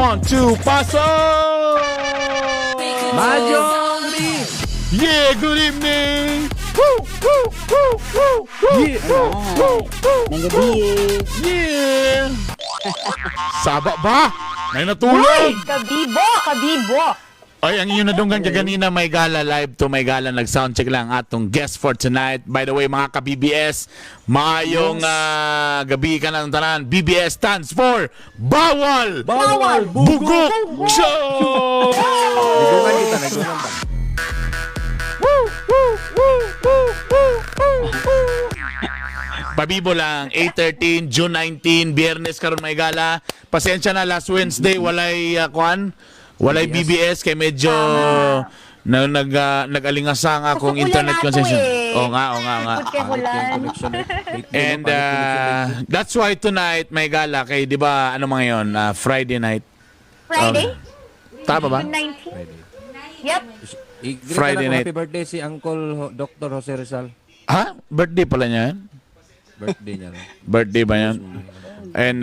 One, two, pasok! Maayong gabii! Yeah, good evening! Woo, woo, woo, woo, woo, woo, woo, woo, Nang gabi. Yeah! Saba ba? May natulog! Kabibo! Kabibo! Ay, ang inyong nadunggan kaganina, may gala live to may gala. Nag-soundcheck lang atong guest for tonight. By the way, mga ka-BBS, maayong gabi ka ng tanan. BBS stands for Bawal Bawal! Bugok Show! Nagungan kita, nagungan ba? Woo, woo, woo, woo, woo, woo, woo. Pabibo lang, 8:13, June 19, Biyernes karon may gala. Pasensya na, last Wednesday walay kuan, walay BBS kay medyo na, nag-alingasang akong Kasi ulan internet ato concession. eh. Oo nga. Put kay Pangit ulan. yung connection eh. Lately, no? And Pangit connection lately. that's why tonight may gala kay, 'di ba, ano mga 'yon, Friday night. Friday? Tama ba? June 19? Friday. Yep. I-greet Friday na lang night. happy birthday si Uncle Dr. Jose Rizal. Ha? Birthday pala niya yan? Birthday niya. No? Birthday ba yan? And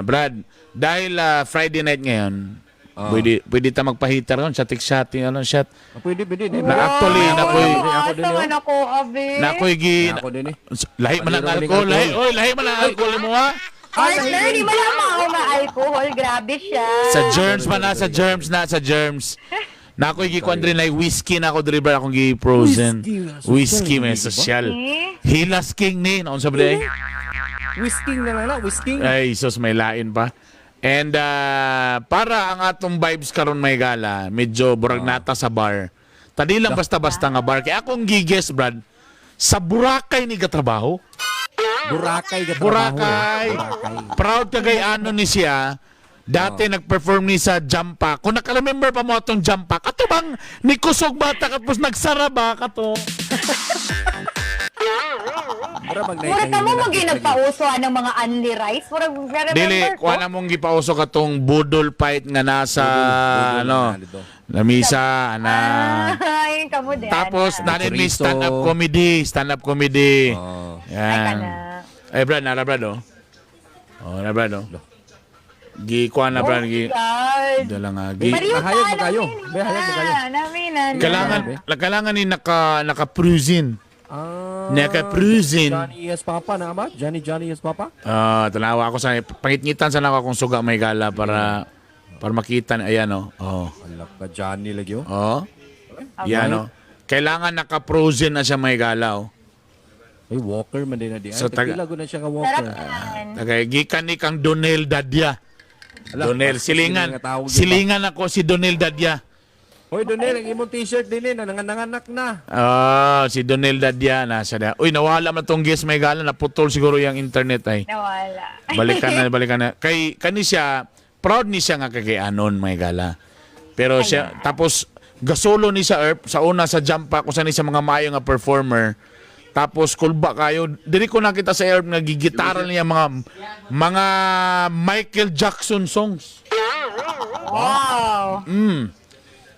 Brad, dahil Friday night ngayon, pwede pwede ta magpahita ron, shot shot ano shot. Ah, pwede, pwede. Na actually na koy Ako din Asa yun. man ako, abi. na koy gi Ako din eh. lahi man ang Paliro alcohol, ning lahi, oy, lahi man ang alcohol mo ha. Partner, di ba lang ako ma-alcohol? Grabe siya. Sa germs man na, sa germs na, sa germs. Na ako'y gi kuan diri na whiskey na ako diri Brad, akong gi frozen. Whiskey, Whiskey may social, social. Eh? Hilas King ni, naon sa ba Whisking na lang na, whisking. Ay, sus, may lain pa. And para ang atong vibes karon may gala, medyo burag nata sa bar. Tadi lang basta-basta nga bar. Kaya akong giges, Brad, sa Boracay ni gatrabaho. Boracay ka trabaho. Boracay. Boracay. Proud ka kay ano ni siya. Dati nag-perform ni sa Jampak. Kung naka-remember pa mo atong Jampak, ato bang ni kusog bata tapos nagsara ba kato? Mura bang Mura ka mo mag nagpauso ng mga unli rice. Mura, remember Dili, ko? kuha na mong gipauso katong budol fight nga nasa Budol, budol ano, na dito. lamisa, ana. Ah, yun ka mo din. Tapos nanin may Chorizo. stand-up comedy, stand-up comedy. Oo. Ay, Yan. ka na. Ay, Brad, nara Brad, oh. Oh, na Brad, oh. Gi kuha na Brad, gi. Oh God. Dala nga gi. Mariyo Mahayag pa, ba kayo? namin Be, hayag ba kayo? na, Namin na. Kailangan kailangan ni naka prison. Ah, Naka-prison. Johnny yes Papa na ba? Johnny Johnny yes Papa? Ah, tanawa ako sa pangitngitan sa nako akong suga may gala para makita na ayan oh. Oh. Alak ka Johnny lagi oh. Oh. Yan oh. Kailangan naka-frozen na siya may gala oh. Ay, walker man din na di. Ay, So, tagpila ko na siya nga walker. Sarap yan. Okay, gikan ni kang Donel Dadia. Ala, Donel, bakit silingan. sila nga tawag yun ba? Silingan ako si Donel Dadia. Hoy, Donel, ang imong t-shirt din eh, nanganganak na. Ah, si Donel Dadia nasa da. Uy, nawala man tong guest may gala, naputol siguro yung internet ay. Nawala. Balikan na, balikan na. Kay kani siya, proud ni siya nga kay anon may gala. Pero siya tapos gasolo ni sa Erp sa una sa jump pa kung saan ni sa mga maayo nga performer. Tapos kulba kayo. Diri ko nakita sa Erp nga gigitara niya mga Michael Jackson songs. Wow.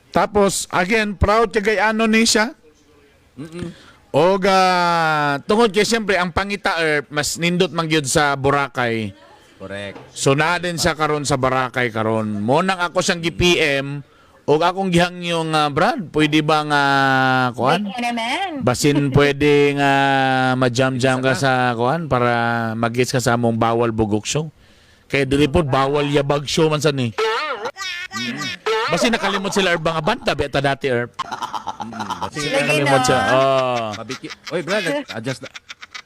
Tapos again, proud kay kay ano ni siya. Og tungod kay siyempre ang pangita Erp mas nindot man gyud sa Boracay. Correct. So naa din siya karon sa Boracay karon. Mo nang ako siyang gi-PM og akong gihangyo nga Brad, pwede ba nga kuan? Big naman. Basin pwede nga ma-jam-jam ka sa kuan para mag-gets ka sa among Bawal Bugok Show. Kaya dili po bawal yabag show man sa ni. Basin nakalimot sila Erp nga banda beta dati Erp. Kasi Lagi Nakalimot na. siya. Oh. Mabiki. Oy, Brad, adjust na.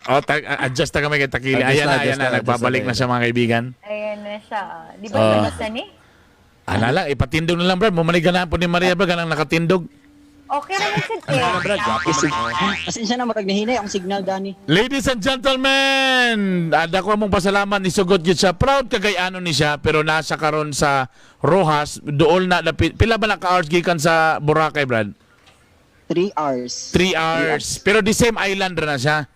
Oh, adjust na kami kay Takili. Adjust Ayan na, na, ayan adjust na, na, adjust nagbabalik na. na siya mga kaibigan. Ayan na siya. Di ba Ah. nabasa ni? Ala lang, ipatindog na lang Brad. Mumaniganaan po ni Maria Brad, ganang nakatindog. Okay naman si Ano na, Brad? Gwapo man. Oh. Pasensya na, marag nahinay ang signal, Dani. Ladies and gentlemen, ada ko mong pasalamat ni Sugot gyud siya. Proud kagayano ni siya pero nasa karon sa Rojas, dool na dapit. Pila ba na ka hours gikan sa Boracay, Brad? 3 hours. 3 hours. Pero the same island ra na siya.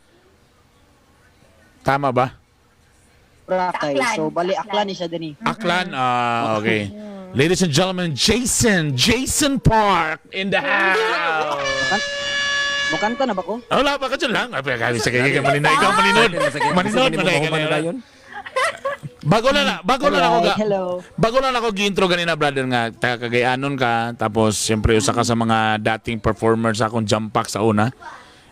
Tama ba? Boracay. Sa Aklan. So, bali, Aklan ni siya, Dani. Aklan? Ah, okay. Ladies and gentlemen, Jason, Jason Park in the house. Mukanta na ba ko? Wala pa ka dyan lang. Ay, sige, sige, malinod. Ikaw, malinod. Malinod, Malinod, malinod. dayon. Bago na ako ga, Alright, hello. Bago lang ako gi-intro ganina, brother, nga taga Cagayanon ka, tapos siyempre usa ka sa mga dating performer sa akong jump pack sa una.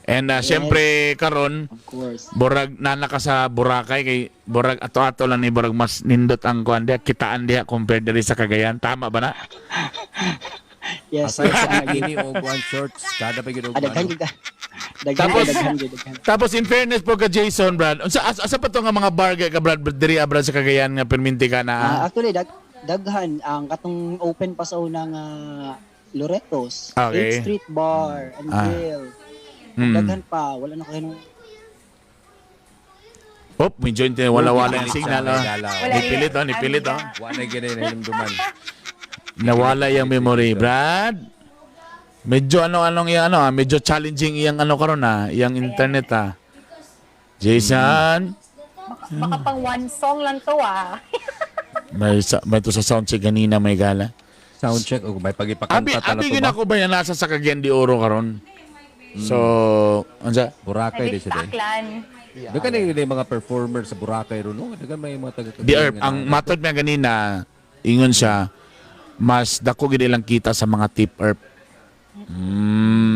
And siyempre karon Of course. borag nana ka sa Boracay kay borag ato-ato lang ni borag mas nindot ang kuan diha, kitaan diha compared diri sa Cagayan. Tama ba na? Yes, Aside yes. sa Ana, bikini o kuan shorts, kada pa gyud og Ah, daghan ano. gyud ka. Daghan, daghan gyud, daghan. Tapos in fairness po ka Jason, Brad, unsa asa pa to nga mga bar kay ka, Brad, diri ah, Brad, sa Cagayan nga perminti ka na, ah? Ah, actually daghan ang katong open pa sa unang Loretos, 8th Street Bar and Grill. Daghan pa, wala na kayo. Oh, medyo hindi wala-wala yung signal. Oh. Wala. Nipilit oh, nipilit oh. Wa na gyud na hinumduman. Nawala yung memory, Brad. Medyo ano-anong yung ano, ah, medyo challenging iyang ano karon ah, iyang internet ah. Jason, Baka pang one song lang to ah. may to sa sound check ganina may gala. Sound check og may Abi pagipakanta ta na abi to gyud ba? ako ba yan nasa sa Cagayan de Oro karon? So, unsa? Boracay di Nandito siya sa day. Aklan. Daghan na yun yung mga performer sa Boracay ron, no? Daghan may mga taga Di Erp, ang matod niya ganina, ingon siya, mas dako gid ilang kita sa mga tip, Erp.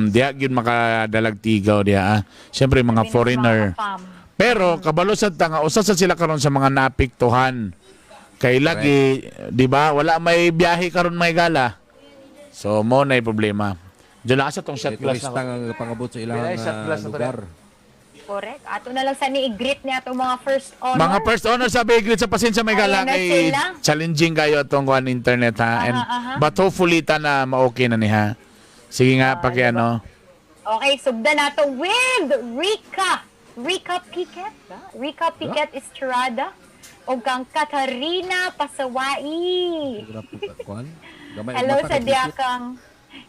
Diha gyud makadalag tigaw diha. Ah. Siyempre mga Sabi ng foreigner. mga fam. Pero kabalo sad ta nga usa sa sila karon sa mga naapektuhan. Kay lagi, di ba? Wala may biyahe karon may gala. So mo na problema. Diyan lang sa tong shot glass Turista na. nga pangabot sa ilang Pilay shot glass na to. lugar. Correct. Ato na lang sa ni-greet niya atong mga first honor. Mga first honor sa Greet sa pasensya may gala Ayan na kay sila. challenging kayo atong kuan internet ha. And Aha, aha. but hopefully ta na ma-okay na ni ha. Sige nga paki ano. Okay, sugdan nato with Rica. Rica Piquet ba? Rica Piquet Estrada o kang Katarina Pasawai. Kuan? Gamay Hello mata sa kay diya Piquet.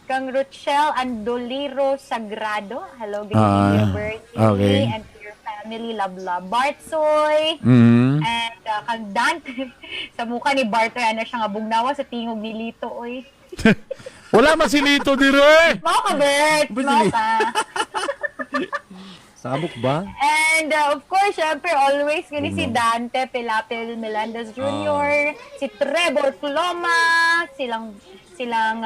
kang Rochelle Andoliro Sagrado. Hello, good Ah, evening, birthday. And to your family, love, love. Bartsoy. And kang Dante. Sa mukha ni Bartoy, ano siya nga bugnawa sa tingog ni Lito, oy. Wala man si Lito dire. Mao ka, Bert. Mao ka. Samok ba? And of course, syempre, always gani si Dante Pilapil Melendez Jr., si Trevor Cloma, silang silang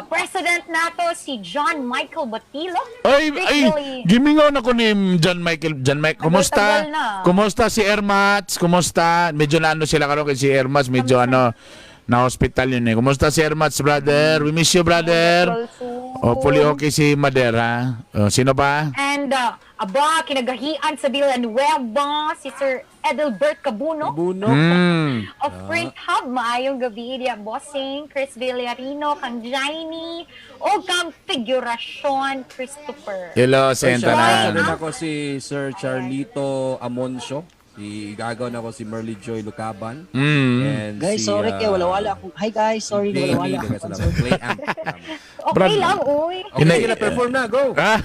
president nato, si John Michael Batilo. Ay, Rick ay, Billy. gimingaw na ko ni John Michael. John Michael, kumusta? Tagal-tagal na. Kumusta si Ermats? Kumusta? Medyo na ano sila karon kay si Ermats, medyo ano, na hospital yun eh. Kumusta si Ermats, brother? We miss you, brother. Hopefully okay si Madera. Oh, sino pa? And aba, kinagahian sa Villanueva, si Sir Edelbert Cabuno. Buno. Of Print Hub, maayong gabi diya, Bossing, Chris Villarino, kang Jaime, o kang Figurasyon, Christopher. Hello, Shout out Sentanan. rin ako si Sir Charlito Amoncio. Si gagaw na ako si Merly Joy Lucaban. And Guys, si, sorry kay wala-wala akong. Hi guys, sorry Jamie, wala-wala daghang akong. salamat. Play amp. Okay Brad- lang, uy. Okay, sige na, perform na, go! Ah,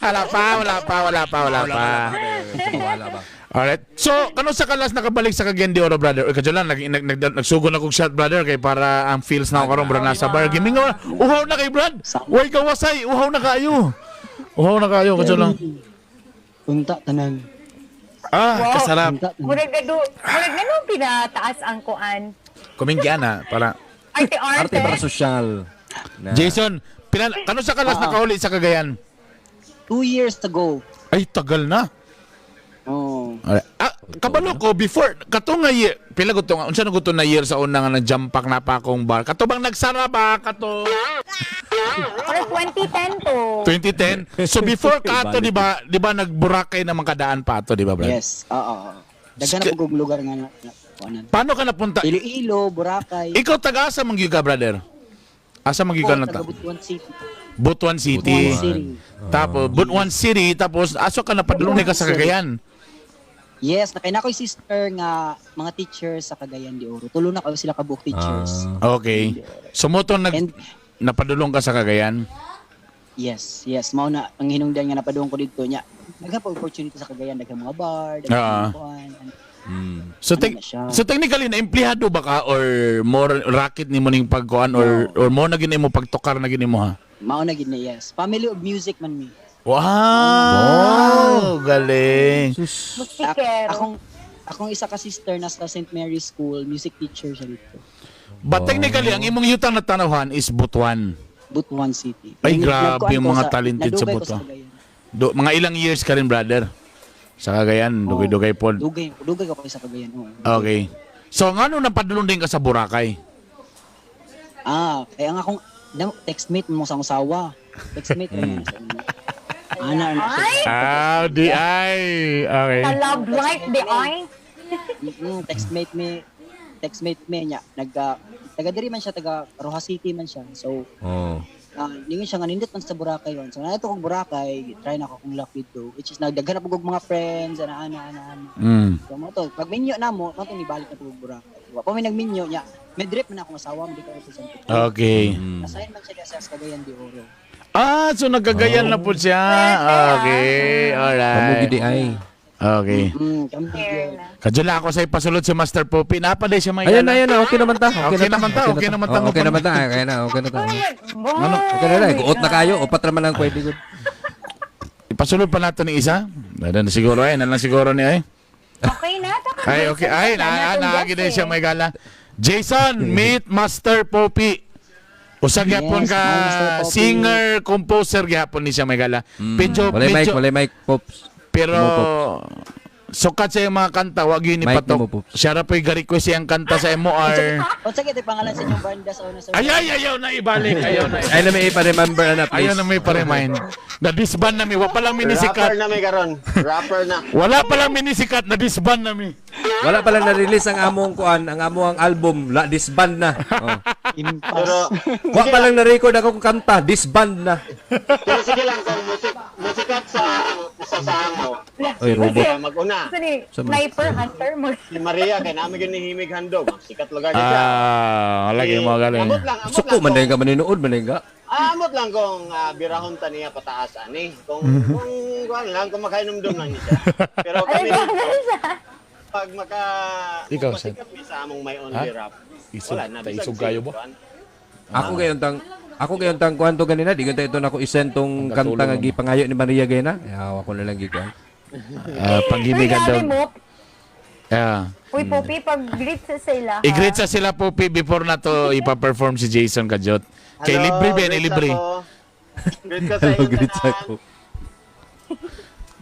wala pa, wala pa, wala pa, wala pa. Wala ba? Alright. So, kano sa kalas nakabalik sa Cagayan de Oro, brother? Uy, kadyo lang, nagsugo na kong shot, brother, kay para ang feels na ako karon, brad, nasa bar. Gimingaw na. Uhaw na kay Brad. Uy, kawasay. Uhaw na kayo. Uhaw na kayo, kadyo lang. Unta tanan. Ah, kasarap. Unta tanan. Murag na do, murag na nung pinataas ang kuan. Kuminggian na, para. Arte-arte. Arte para social. Na, Jason, kano sa kalas nakahuli sa Cagayan? 2 years ago. Ay, tagal na. Oh. Alright. Ah, kabalo ko before kato nga year, pila gusto nga unsa na gusto na year sa una nga nag-jump pack na pa akong bar. Kato bang nagsara ba kato? Murag 2010 to. 2010. So before kato, di ba nagburakay naman kadaan pa ato, di ba, Brad? Yes. Oo. Oo. Daghan na pug lugar nga na kuanan. Paano ka napunta? Iloilo, Boracay. Ikaw taga asa man gyud ka, brother? Asa man gyud ka na Taga ta? Butuan City. Butuan City. Butuan City. Tapos Butuan City, tapos aso ka napadulong ka sa Cagayan. Yes, nakay na ko'y sister nga mga teachers sa Cagayan de Oro. Tulo na kayo sila kabuok teachers. Okay. So mo to nag And napadulong ka sa Cagayan. Yes, mao na ang hinungdan nga napadung ko didto nya. Daghan pa opportunity sa Cagayan, daghang mga bar, daghang mga kuan. So Ano na siya? so technically na empleyado ba ka or more racket nimo ning pagkuan or mo na gini mo pagtukar na gini mo ha? Mao na gid na, yes. Family of music man mi. Wow! Galing. Musikero. Akong Akong isa ka sister nasa St. Mary's School, music teacher siya dito. But technically, ang imong yutang na Tanawan is Butuan. Butuan City. Ay, grabe Nagkuan yung ko mga talented sa nadugay ko Butuan. Cagayan. Mga ilang years ka rin, brother? Sa Cagayan, Oo. dugay-dugay po. Dugay, dugay ko sa Cagayan. Oo. Okay. So, ngano napadulong din ka sa Boracay? Ah, kaya nga akong textmate mo sa asawa. Textmate rin sa una. Ana, ana siya. Ay! Ah, di ay. Okay. Sa love life, di ay. Textmate me niya. Taga diri man siya, taga Rojas City man siya. So, Oh. Ningon siya nga nindot man sa Boracay yon. So naadto kong Boracay, try na ako kung luck dito. Which is nagdaghan na pud og mga friends, ana ana ana ana. So mo to, pag minyo na mo, mo to nibalik na pud og Boracay. Wa pa may nagminyo niya. May drip man akong asawa, hindi ka sa Okay. Nasign man siya sa Cagayan de Oro. Ah, so nagkagayan na po siya. Okay, Kamo alright. gidi ay. Okay. Kami Fair na. Kadyo ako sa ipasulod si Master Poppy. Napaday siya may Ayan na, ayan na. Okay naman ta. Okay naman ta, okay naman ta. Oh, okay naman ta. Kaya na, okay na ta. Ano? Okay na na. Guot na kayo. Upat naman ang pwede gud. Ipasulod pa nato ni isa. Dada na siguro ay, na lang siguro ni ay. Okay na. Taka, Ay, okay. Ay, na na na siya may gala. Jason, meet Master Poppy. Usa gyapon Yes, ka hi, Master Poppy. singer, composer gyapon ni siya may gala. Medyo, Walay mic, medyo, walay mic, Pops. pero sukat sa iyang mga kanta, wag yun Mic ipatok. mo, Pops. Siya ra po'y ga-request siyang kanta sa MOR. Unsa gyud pangalan sa inyong banda sa una, sir? Ay, ay, ayaw na ibalik. Ayaw na. Ay na may ipa-remember na, please. Ayaw na may pa-remind. Na-disband na mi. Wa pa lang minisikat. Rapper na may karon. Rapper na. Wala pa lang minisikat. Na-disband na mi. Wala pala na-release ang among kuan, ang among album, la disband na. Oh. Impas. Pero Wa pa lang na-record ako kung kanta, disband na. pero sige lang kung musik musikat sa sa samo. Oy, robot. Kaya mag-una. Gusto ni Sama. Sniper Hunter mo. Si Maria kay nami gyud ni Himig Handog. Sikat lugar niya siya. Ah, lagi mo galing. Amot lang, amot Suko lang. man din ka maninuod man din ka. Amot lang kung birahon ta niya pataas ani. Kung kuan lang kung makainomdom lang niya siya. Pero Ay, kami grabe siya. pag maka Ikaw, kung masikat mi sa among my only Ha? rap. Isog- Wala na bisag isog kayo ba? kuan. Ako kayon tang kuan to ganina, di ganta ito na ako isend tong Ang kanta nga katulong. gipangayo ni Maria gayna. Yaw ako na lang gikuan. Ah, Uy, pag-imigan grabe daw. mo. Yeah. Uy, Poppy, pag-greet sa sila. ha? I-greet sa sila Poppy before na to ipa-perform si Jason Kajot. Kay Hello, libre ba greet libre. ako. Greet ka sa Hello, inyo greet tanan. ako.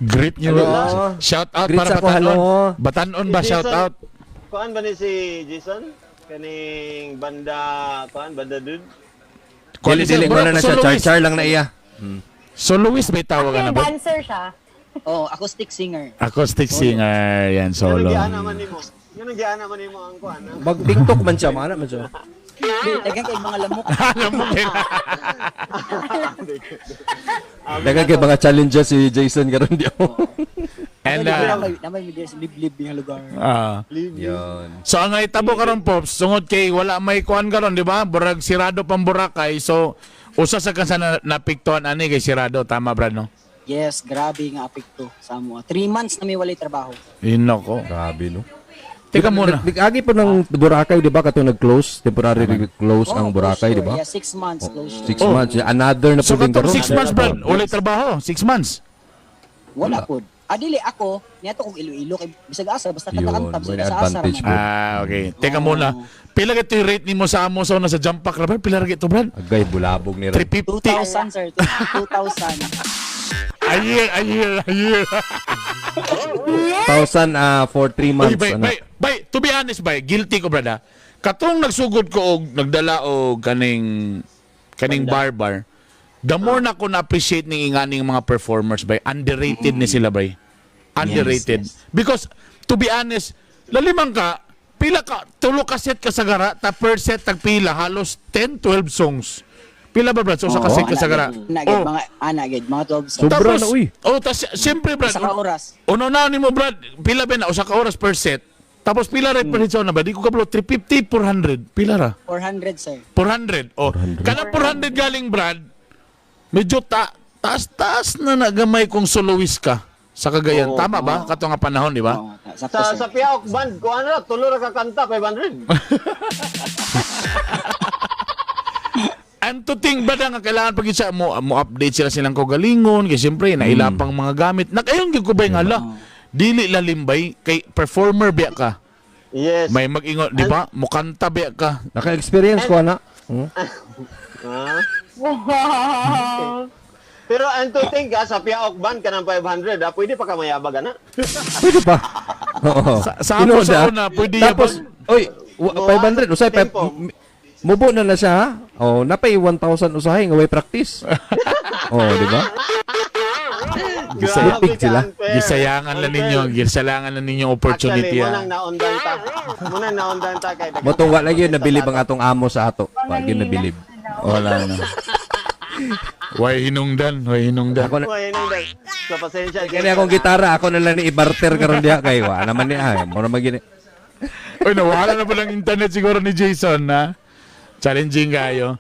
Greet nyo. Hello. Shout out Greet para sa ako, Batanon. hello. Batanon ba Si shout Jason. out? Kuan ba ni si Jason? Kaning banda kuan banda dude. Dili dili mo na na siya, char char lang na iya. Soloist ba tawag Yung na ba? dancer siya. Oh, acoustic singer. Acoustic singer yan Solo. solo. Ganun naman nimo. Ganun giana man nimo ang kuan. ah. Mag TikTok man siya, mana man siya. Daghang kay mga lamok. Alam mo kaya. Daghang kay mga challenges si Jason karon di ako. And Namay mi sa liblib nga lugar. Yon. So ang naitabo karon Pops, sungod kay wala may kuan karon, di ba? Burag sirado pang Boracay. So usa sa kansa na napiktuan ani kay sirado, tama brad no? Yes, grabe nga apekto sa amo. 3 months na may walay trabaho. Inoko. Grabe no. Teka muna. Nag-agi pa ng Boracay, di ba? Katong nag-close, temporary close ang Oh, Boracay, di closure. ba? Yeah, 6 months closure. 6 Oh. months. Another na So po din katong karon. 6 months brad, walay trabaho, 6 months. Wala pod. Ah, dili ako, niadto kong Iloilo kay bisag asa basta Yun, kanta-kanta bisag may asa-asa advantage ra po. man. Ah, okay. Teka muna. Pila ka yung rate nimo sa amo sa una sa Jampak ra brad? Pila ra ito brad? Agay, bulabog ni Ram. 350. 2,000 sir, 2,000. A year, a year, a year. 1,000 for 3 Uy, months. bay, ano. bay, bay, to be honest, bay, guilty ko, brada. Katong nagsugod ko og nagdala og kaning barbar, the more na ko na-appreciate ning inganing mga performers, bay, underrated ni sila, bay. Underrated. Yes, yes. Because, to be honest, lalimang ka, pila ka, tulo ka set ka sa gara, ta per set tag pila, halos 10, 12 songs. Pila ba, brad? So, sa Oo, ka set ka sa ana gara. gid, ana gid, Oh. mga ana gid, mga 12 songs. Sobra Tapos, na, uy. Oh, tas, siyempre, brad, Isa ka oras. Uno na ni mo Brad, pila ba na usa ka oras per set. Tapos pila ra per hit na ba? Di ko kabalo 350 400. Pila ra? 400 sir. 400. Oh, 400. kana 400 galing Brad. Medyo taas-taas na nagamay kung soloist ka sa Cagayan. Oo. Tama ba? Kato nga panahon, di ba? Oo, sakto Sa sir. sa Piaok band kuan ra tulo ra ka kanta 500. And to think ba nga kailangan pag isa mo mo update sila silang kagalingon kay siyempre nailapang mga gamit. Nakayon gyud ko ba nga hala. Dili lalim bay kay performer biya ka. Yes. May mag-ingon, di ba? Mukanta biya ka. Naka-experience ko ana. Ah. Wow. Pero and to think ah, sa Piaok Band ka ng 500, ah, pwede pa ka mayabag ana. Pwede pa. Oo. Sa ako Tinuod, sa ah. una, pwede Tapos, oy, 500 usay pa. Tempo. Mubo na na siya ha. Oh, napay 1,000 usahay nga way practice. Oh, di ba? Grabe Big ka, sila. unfair. Gisayangan lang Unfair. ninyo, gisayangan lang ninyo opportunity. Actually, ah. munang naundan ta. Munang naundan ta kay daghan- Motong wa lagi yun nabilib ang atong amo sa ato. Wa gyud nabilib. Wala na. Way hinungdan, way hinungdan. Ako na Way hinungdan. So pasensya. Kani akong gitara, ako na lang ni i-barter karon diha kay wa naman ni ah. Mura man gini. Uy, nawala na palang internet siguro ni Jason, na. Challenging kayo.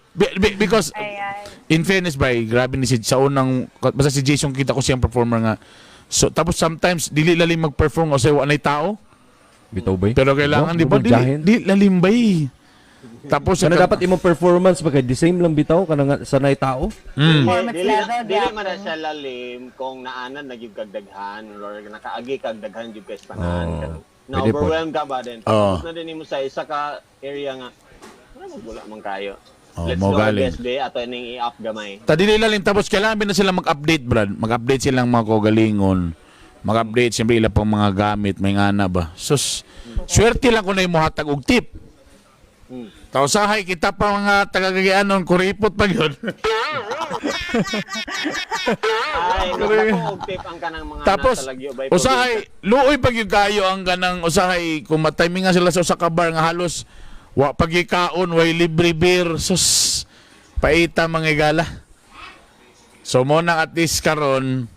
Because, Ayan. in fairness, bay, grabe ni si, sa unang, basta si Jason kita ko siyang performer nga. So, tapos sometimes, dili lalim mag-perform o sa wa na'y tao. Bitaw bay. Pero kailangan, di ba, dili, Jahin. dili lalim bay. Tapos, Kana dapat imong performance ba kay the same lang bitaw kana nga sanay tao. Performance Dili, level, dili yeah. man na siya lalim kung naanan na gyud kag daghan or nakaagi kag daghan gyud kay tanan. Oh, Na pwede po. overwhelm ka ba din? Oo. Tapos na din nimo sa isa ka area nga. Wala mag wala man kayo. Oh, Let's mo go our galing. best day ato ning i-up gamay. Ta dili lalim tapos kailangan na sila mag-update, Brad. Mag-update silang mga kagalingon. Mag-update siyempre ila pang mga gamit, may ngana ba. Sus, swerte lang kung na hatag og tip. Tausahay kita pa mga tagagagayanon, kuripot pa yun. Ay, nagdako og tip ang kanang mga Tapos, nasa Lagyo by usahay, luoy pag yung kayo ang kanang usahay, kung matiming nga sila sa usa ka bar nga halos, wa pagikaon, way libre beer, sus, paita mga igala. So, mo nang at least karon,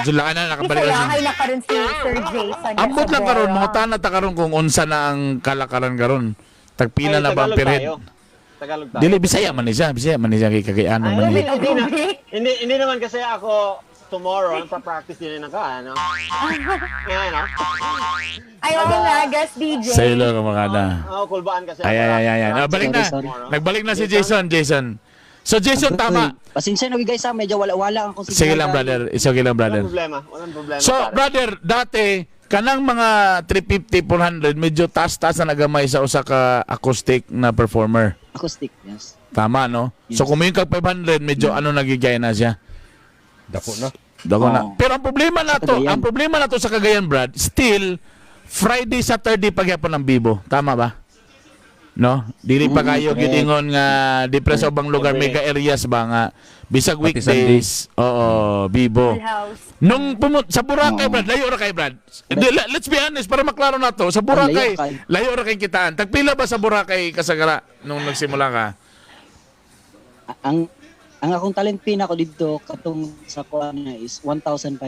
sila na nakabalik na siya. Isayahay na karon si Sir Jason. Ambot lang karon, Cabrera. mga tana ta karon kung unsa na ang kalakaran karon. Tagpila Ay, na ba ang Tagalog period? tayo. Tagalog tayo. Dili Bisaya man ni siya, Bisaya man ni siya kay kagayano Ay, man ni. hindi, hindi, na, hindi, hindi naman kasi ako tomorrow, ang pa-practice din na ka, ano? Ngayon, no? Ay, oo nga, guest DJ. Sailor ka mga na. Oo, kulbaan kasi. Ay, ay, ay, ay, ay. Ah, balik na. Sorry, sorry. Nagbalik na si Jason, Jason. So Jason, tama. Uy, pasensya na guys ha, medyo wala-wala ang kung Sige lang, brother. It's okay lang, brother. Walang problema. Walang problema. So, pare. brother, dati kanang mga 350, 400, medyo taas-taas na nagamay sa usa ka acoustic na performer. Acoustic, yes. Tama, no? So, kung may kag 500, medyo ano nagigay na siya. Dako na. Dako na. Oo. Pero ang problema na to, Cagayan. ang problema na to sa Cagayan, Brad, still Friday, Saturday pagyapon ng bibo. Tama ba? No? Dili pa kayo correct. gidingon nga di pre sa ubang lugar Every mega areas ba nga bisag Pati weekdays. Oo, bibo. Full house. Nung sa Boracay, Oo. Brad, layo ra kay Brad. Di, let's be honest para maklaro na to. Sa Boracay, Layo kay. layo ra kay kitaan. Tagpila ba sa Boracay kasagara nung nagsimula ka? Ang akong talent fee nako dito katong sa kuan na is 1,500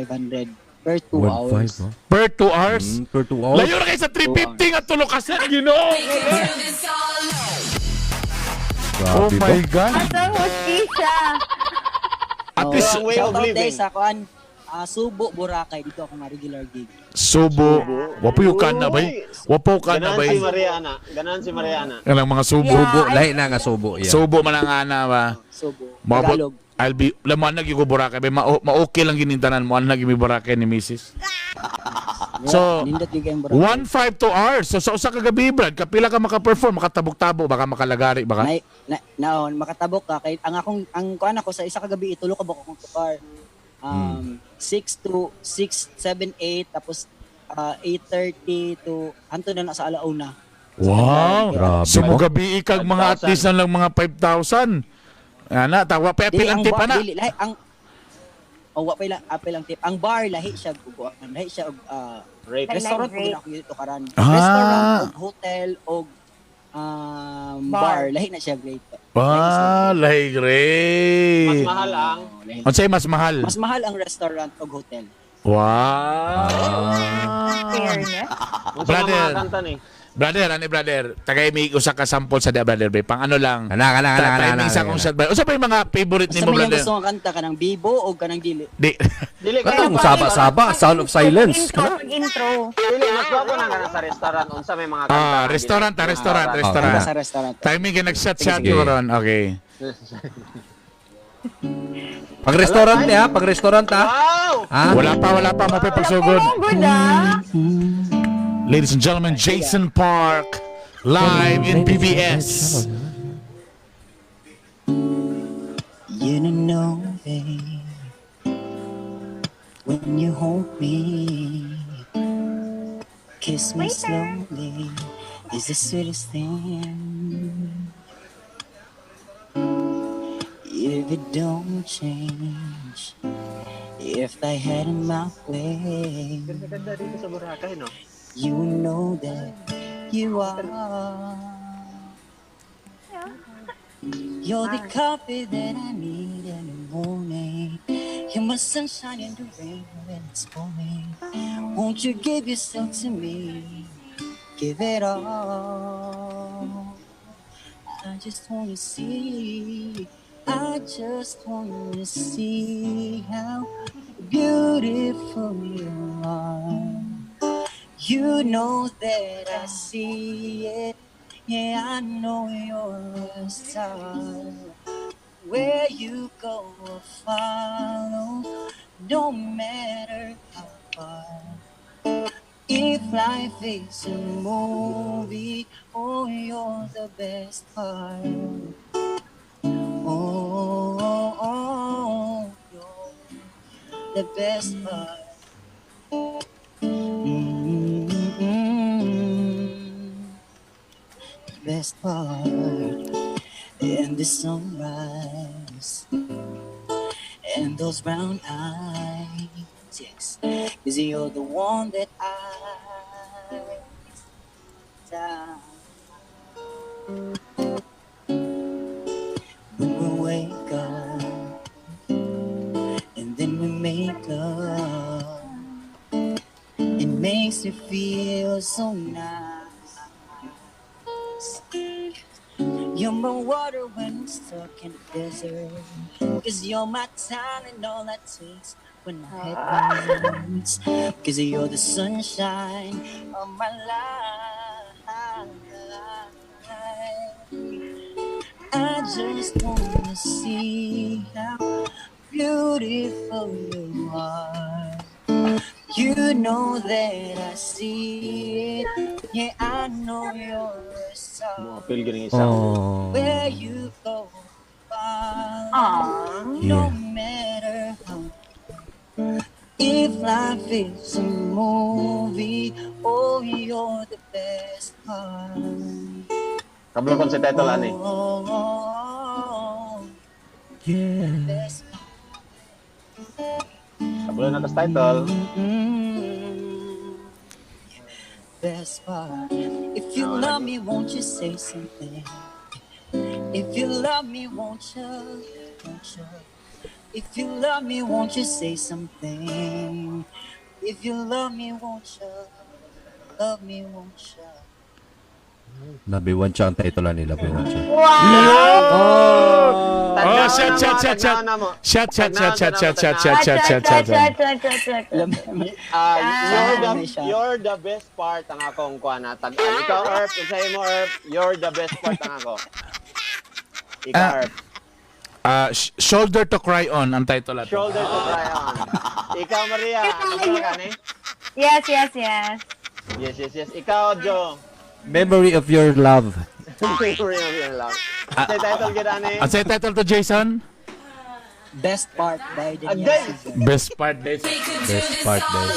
per 2 hours. 1.5, oh. Per 2 hours? Per 2 hours. Layo ra kay sa 350 nga tulukasan, Ginoo. Oh Grabe ba? my God. Asang hustisya. At least, Ang way of Shout out living. day sa kuan Subo Boracay dito ako nga regular gig. Subo. Wapo yung ka na bay. Wapo ka na Ganan bay. si Mariana. Ganan si Mariana. Kanang mga subo. Yeah. Subo, lahi na nga subo. Yeah. Subo man ang ana ba. Subo. Maabot. Tagalog. I'll be laman nag yugo Boracay bay ma-okay lang ginintanan mo an nag mi Boracay ni Mrs. So, nindot gyud kayong Boracay. 1.5 2 hours. So sa usa ka gabi, Brad, kapila ka maka-perform, makatabok-tabo, baka makalagari, baka. Nay, na, naon makatabok ka kay ang akong ang kuan ako sa isa ka gabi itulo ka ba akong tukar. 6 to 6 7 8 tapos 8:30 to hanto na na sa alauna. Wow. Grabe. So mo gabi ikag mga at least na lang mga 5,000. Ana, tawa pa Dili pil ang ang tip bar, ana. dili lahi ang. Oh, wa pa ila apil ang tip. Ang bar lahi siya og kuan, lahi siya og Rate. Like restaurant rate. pud ako tukaran. Ah. Restaurant og hotel og Bar. bar. Lahi na siya rate. Ah, lahi Mas great. mahal ang Oh, lahi. Unsay mas mahal? Mas mahal ang restaurant og hotel. Wow. Fairness. Unsa Brother. mga kanta ni? Brother, ani brother, tagay may usa ka sample sa dia brother bay. Pang ano lang. Kana, kana, kana, kana, Timing kana, sa akong kana. shot brother. Usa pa yung mga favorite Basta nimo may brother? gusto nga kanta kanang bibo o kanang dili. Di. Dili Katong kay saba-saba, sound of silence. Intro, Kana. intro. Dili mas gwapo na kana sa restaurant unsa may mga kanta. Ah, restaurant, ah, restaurant, restaurant. Kanta sa restaurant. Timing kay nag-shot shot Sige. ron. Okay. Pag restaurant ha, pag restaurant ha. Wow! Ha? Wala pa, wala pa. Mapay pagsugod. Ang good ah. Ladies and gentlemen, Jason Park live in PBS. You don't know, babe, when you hold me, kiss me slowly, is the sweetest thing. If it don't change, if I had it my way, Ganda dito sa Boracay, no? you know that you are. You're the coffee that I need in the morning. You're my sunshine in the rain when it's pouring. Won't you give yourself to me? Give it all. I just wanna see. I just wanna see how beautiful you are. You know that I see it. Yeah, I know you're a star. Where you go, I'll follow. No matter how far. If life is a movie, oh, you're the best part. Oh, you're the best part. Best part in the sunrise and those brown eyes. Yes, 'cause you're the one that I desire. When we wake up and then we make love, it makes me feel so nice. You're my water when I'm stuck in the desert. 'Cause you're my time and all that takes when my head hurts. 'Cause you're the sunshine of my life. I just wanna see how beautiful you are. You know that I see it. Yeah, I know you're a star. Mo apil ganing isa. Oh. Where you go, follow. Aww. No matter how. If life is a movie, oh, you're the best part. Kabalo kon sa title ani. Oh, best Kabalo na tas title. Best part. If you love me, won't you say something? If you love me, won't you? Won't you? If you love me, won't you say something? If you love me, won't you? Love me, won't you? Labi One Siya ang title ni Labi One Siya. Wow! Oh, shot, shot, shot, shot. Shot, shot, shot, shot, shot, shot, shot, shot, shot, shot, shot. Ah, you're the best part ang akong kuan na tag. Ikaw, Erp, unsay mo, Erp? You're the best part ang ako. Ikaw, Erp. Ah, Shoulder to Cry On ang title ato. Shoulder to Cry On. Ikaw, Maria, kabalo ka ni? Yes. Yes. Ikaw, Joe. Memory of Your Love. Memory of Your Love. Unsay title gyud ani? Ang sa title to, Jason? Best Part by Daniel Agay! Caesar. Best Part days. Best Part day.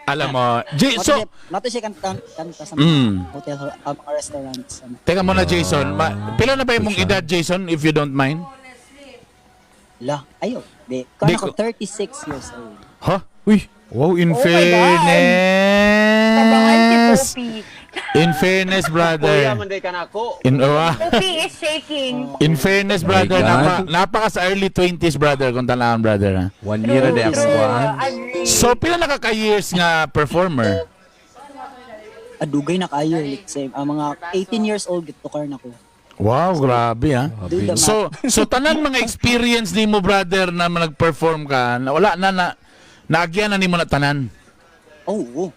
Alam mo, J- so, Mato siya kanta, kanta sa mga hotel, mga restaurants. Ano. Teka muna, Jason, pila na ba yung mong edad, Jason, if you don't mind? La, ayo. Di, Di kuan ako 36 years old. Huh? Uy, wow, in Oh my God. Tabangan si fairness. Poppy. In fairness, brother. Kuya man day kanako. Poppy is shaking. In fairness, brother, My God. napaka sa early 20s, brother, kung talaan, brother. Ha? One year na day ako True. kuan. Agree. So, pila na ka ka-years nga performer? Adugay na kayo, like same. Ang mga 18 years old gitukar na ko. Wow, grabe ha. Do the math. So tanan mga experience nimo, brother, na nag-perform ka, na wala na na naagyan na nimo na tanan. Oh, oh.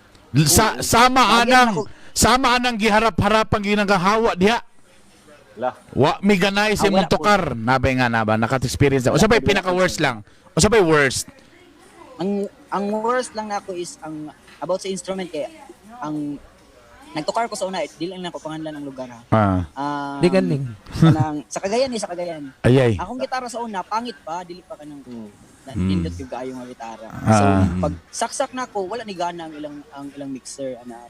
Sa sama Naagyan anang ako. sama anang giharap-harapang ginagahawa diha. Lah. Wa mi ganay sa Ah, imong wala po. tukar. Nabay nga na ba naka-experience na. Usa pa'y pinaka worst lang. Usa pa'y worst. Ang worst lang nako is ang about sa instrument kay ang nagtukar ko sa una, dili lang nako panganlan ang lugar ha. Ah. Di galing. Kanang, sa Cagayan eh, sa Cagayan. Ayay. Akong gitara sa una, pangit pa, dili pa kanang nindot yung kaayo nga gitara. So pag saksak nako, wala ni gana ang ilang mixer ana.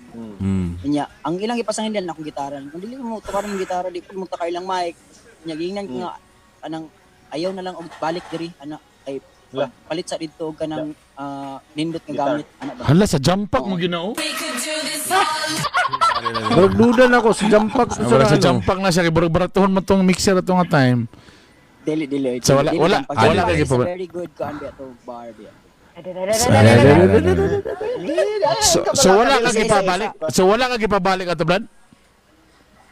Nya, ang ilang ipasangin nila akong gitara. Kung dili mo tukar ng gitara, di mo takar ilang mic. Nya giingnan ko nga anang ayaw na lang og balik diri ana kay Lah. palit sa didto og kanang nindot nga Gitar. gamit ana ba. Hala sa jampak mo ginoo. Murag duda na ako sa jampak Ah, wala sa jampak na siya kay burag baratuhon mo tong mixer ato nga time. Dili dili. So, wala- dili wala- lang. Pag- wala is kay a gipa- very good kuan ba to bar ba. So wala ka gipabalik. So wala ka gipabalik ato Brad?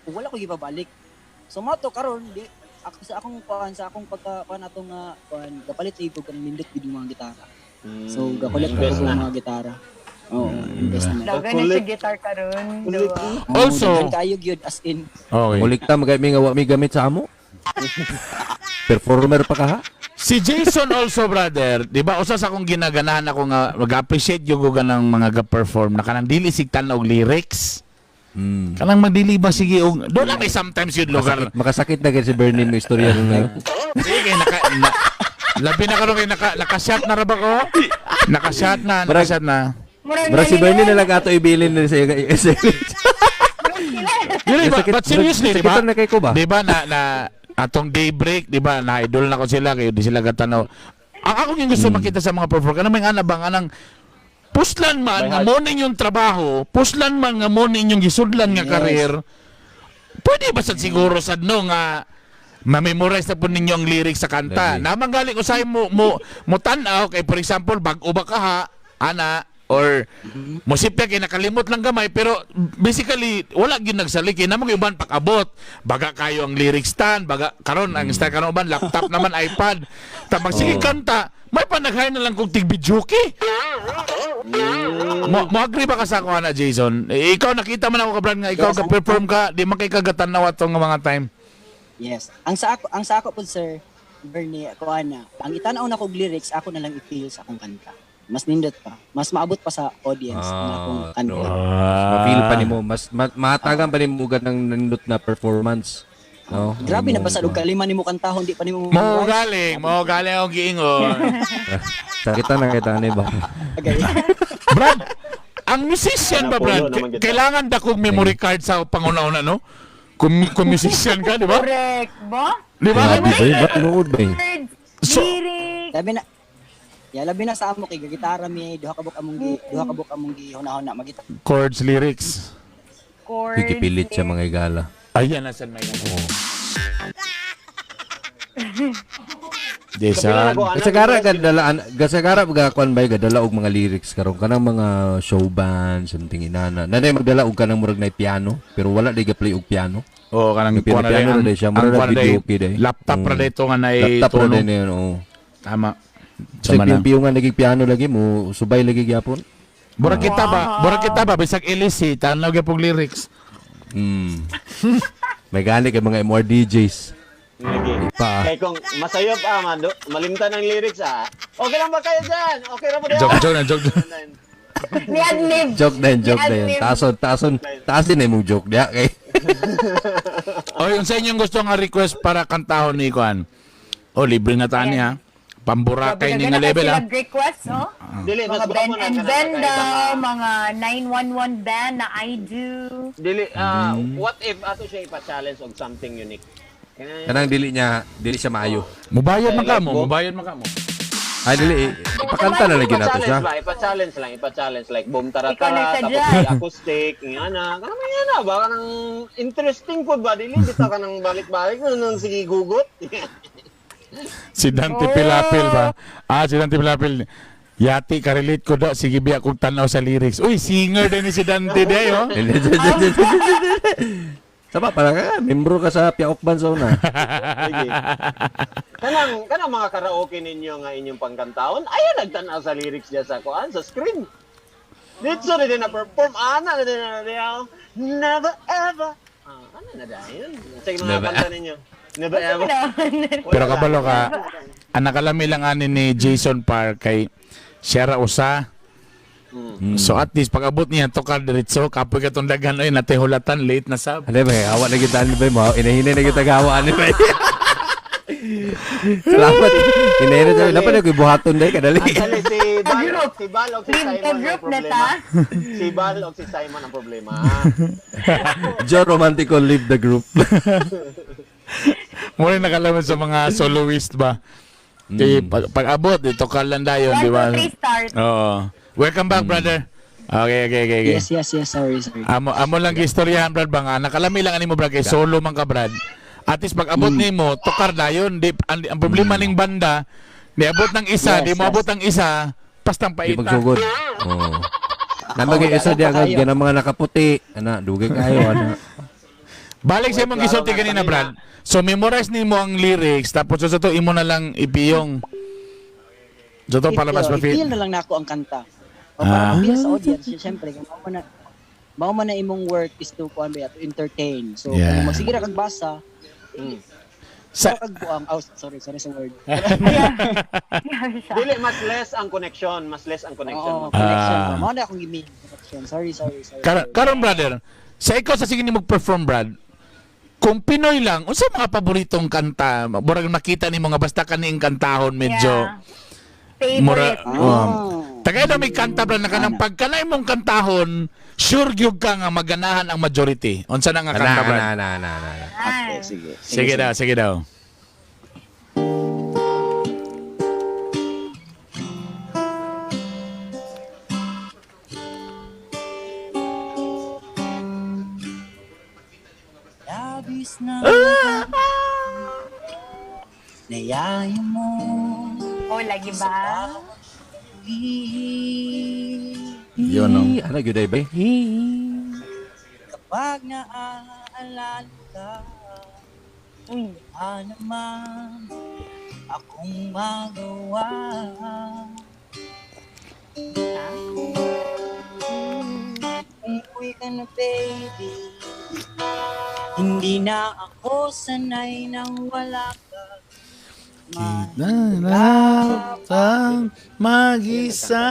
Wala ko gipabalik. So mo to karon di ako sa akong kuan sa akong pagka kuan atong kuan gapalit ko kanang nindot gid yung mga gitara. So gakulit ko Invest og na. mga gitara. Oo, invest na. Dagan na siya guitar karon. Diba? Also- daghan kayo gyud as in. Okay. Ulik ta magay mi nga wa mi gamit sa amo. Performer pa ka ha? Si Jason also brother, 'di ba? Usa sa akong ginaganahan ako nga mag-appreciate yung ko ganang mga ga-perform na kanang dili sig tan-aw og lyrics. Kanang magdili ba sige og doon lang may sometimes yun lugar. Makasakit, makasakit na kay si Bernie mo istorya nun na. Sige naka na, labi na karon kay naka naka-shot na ra ba ko? Naka-shot na, naka-shot na. Murag Murag si Bernie na lang ato ibilin na sa Yun, ba, Sakit- but seriously, di ba? sakitan na kay ko ba? Di ba na, na atong daybreak, di ba? Na idol na ko sila kayo di sila gatanaw. Ang akong yung gusto makita sa mga performer, kanang may ana bang anang puslan man By nga heart. mo ninyong trabaho, puslan man nga mo ninyong gisudlan nga Yes. career. Pwede ba sad siguro sad no nga ma-memorize na po ninyo ang lyrics sa kanta. Lagi. Namang galing usahay mo mo mo tan-aw kay for example bag-o ba ka ha, ana or mosipya kay nakalimot lang gamay pero basically wala gyud nagsalik kay namang uban pakabot baga kayo ang lyrics tan baga karon ang style karon uban laptop naman iPad tabang sige Oo. kanta may panaghay na lang kung tig videoke. Mo agree ba ka sa ako ana Jason? Eh, ikaw nakita man ako ka Brad nga ikaw Yes, ka perform ka di man kay kagatanaw atong nga mga time. Yes. Ang sa ako po sir Bernie ako ana. Ang itan-aw na kog lyrics ako na lang i-feel sa akong kanta. Mas nindot pa. Mas maabot pa sa audience ang akong kanta. No. Mas ma-feel pa nimo, mas mahatagan pa nimo ugat ng nindot na performance. No? Grabe na basta og kalima nimo kantahon di pa nimo Mo memorize. galing, mo galing ang giingon. Sakita na kita ani ba? Okay. Brad, ang musician ba Brad, Napulo naman kita. kailangan dakong memory card sa panguna-una no? Kung musician ka, di ba? Correct ba? Di ba? Grabe ba? Ba't tinuod ba eh? Words, lyrics. Labi na. Ya labi na sa amo kay gitara mi duha ka buk among gi hunahuna magita. Chords, lyrics. Chords. Pikipilit siya mga igala. Ayan, nasan may Jason. Kasagara gadala kasagara ga kuan bay gadala og mga lyrics karon kanang mga show band something inana. Nanay magdala og kanang murag na piano pero wala day ga-play og piano. Oh, kanang Yung kuan na piano ang, na day siya, ang murag na kuan na video okay day. Laptop ra dito nga na Laptop ra tono. din yun, oo. Tama. Sa Sama na. piyo nga naging piano lagi mo subay lagi gyapon. Murag kita ba? Murag kita ba bisag LC tanaw gyud lyrics. May gani kay mga MR DJs. Lagi. Pa. Kay kung masayop ah, malimtan ang lyrics ah. Okay lang ba kayo dyan? Okay lang ba kayo? Joke, joke na, joke. Ni adlib. Joke na yun, joke na yun. Ni-adlib. Tason, tason, taasin na yung joke niya. Kay. O yung sa inyong gusto nga request para kantahon ni Kuan. O libre na tani ha. Pamburakay ni nga level ha. Request, no? Dili, mas Mga Ben gwapo na and kanang Ben kakaiba daw, nga. mga 911 band na I do. Dili, what if ato siya ipa-challenge og something unique? Kanang Kanang dili niya, dili siya maayo. Mubayad man ka mo, mubayad man ka mo. Ay, dili, ipakanta na lagi nato ipa-challenge siya. ba? Ipa-challenge lang, ipa-challenge like boom tara Ikaw tara na tapos sadya. may acoustic, nga na. Kanang may nga na ba kanang interesting po ba dili bitaw kanang balik-balik nung sige gugot. Si Dante Pilapil ba? Ah, si Dante Pilapil. Yati, karelate ko daw. Sige, biya kong tanaw sa lyrics. Uy, singer din ni si Dante day, oh. Sama pala ka, membro ka sa Piaok Band sa una. Sige. Kanang kanang mga karaoke ninyo nga inyong pangkantaon, ayaw nagtan-aw sa lyrics diya sa kuan sa screen. Dito na din na perform ana na din na din. Never ever. Ah, ana Na dayon. Sige, mga Never. kanta ninyo. Never ever. Pero kabalo ka, ang nakalami lang ani ni Jason Park kay siya ra usa. So at least pag abot niya tukar diretso kapoy katong daghan oy natihulatan late na sab. Ano ba, awa na kita, ano ba, mo, inahinay na kita gawa, ano ba? Salamat. Inahinay na, dapat na ko'y buhaton dahil, kadali. Actually, si Bal, si Bal o si Leave Simon the ang group na problema. ta. Si Bal o si Simon ang problema. Joe Romantico, leave the group. Muna nakalaman sa mga soloist ba. Kay pag abot dito ka lang dayon, One, di ba? two, three, start. Oo. Welcome back, brother. Okay. Yes, sorry, sorry. Amo amo lang gistoryahan brad ba nga nakalami lang ani mo brad kay solo man ka brad. At least pag abot nimo tukar dayon di ang problema ning banda di abot ng isa, di mo abot ang isa, pastang Di paita. pagsugod. Oo. Namagay Oo, isa diya kayo. nga ganang mga nakaputi. Ana, dugay kayo ana. Balik sa imong Klaro gisulti nga kanina kanina. brad. So memorize nimo ang lyrics tapos sa to imo na lang ipiyong. So to para mas I-feel ma-feel. na lang nako ang kanta. O para ma-feel sa audience, syempre, kung mao man na imong work is to kuan ba, to entertain. So kung magsige ra kag basa, Sa sa kag buang, oh, sorry, sorry sa word. Grabe siya. Dili, mas less ang connection. Mas less ang connection. Oo, connection. Mao na akong gi-mean, connection. Sorry, sorry, sorry. Karon brother, sa ikaw sa sige nimo perform brad. Kung Pinoy lang, unsa mga paboritong kanta? Murag makita nimo nga basta kaning kantahon medyo Yeah. mura Favorite. Tagay na may kanta brad na kanang pagkanay mong kantahon, sure gyud ka nga maganahan ang majority. Unsa na nga Ana, kanta ana, brad? ana, ana, ana. Ah. Okay, sige. Sige daw, sige daw. Labis na Nayayo mo Oh, lagi ba? Yun, no? Ana gyud ay bay. Kapag naaalala ka, Uy. wala naman akong magawa. Umuwi ka na, baby. Hindi na ako sanay nang wala ka. Kinalapang mag-isa.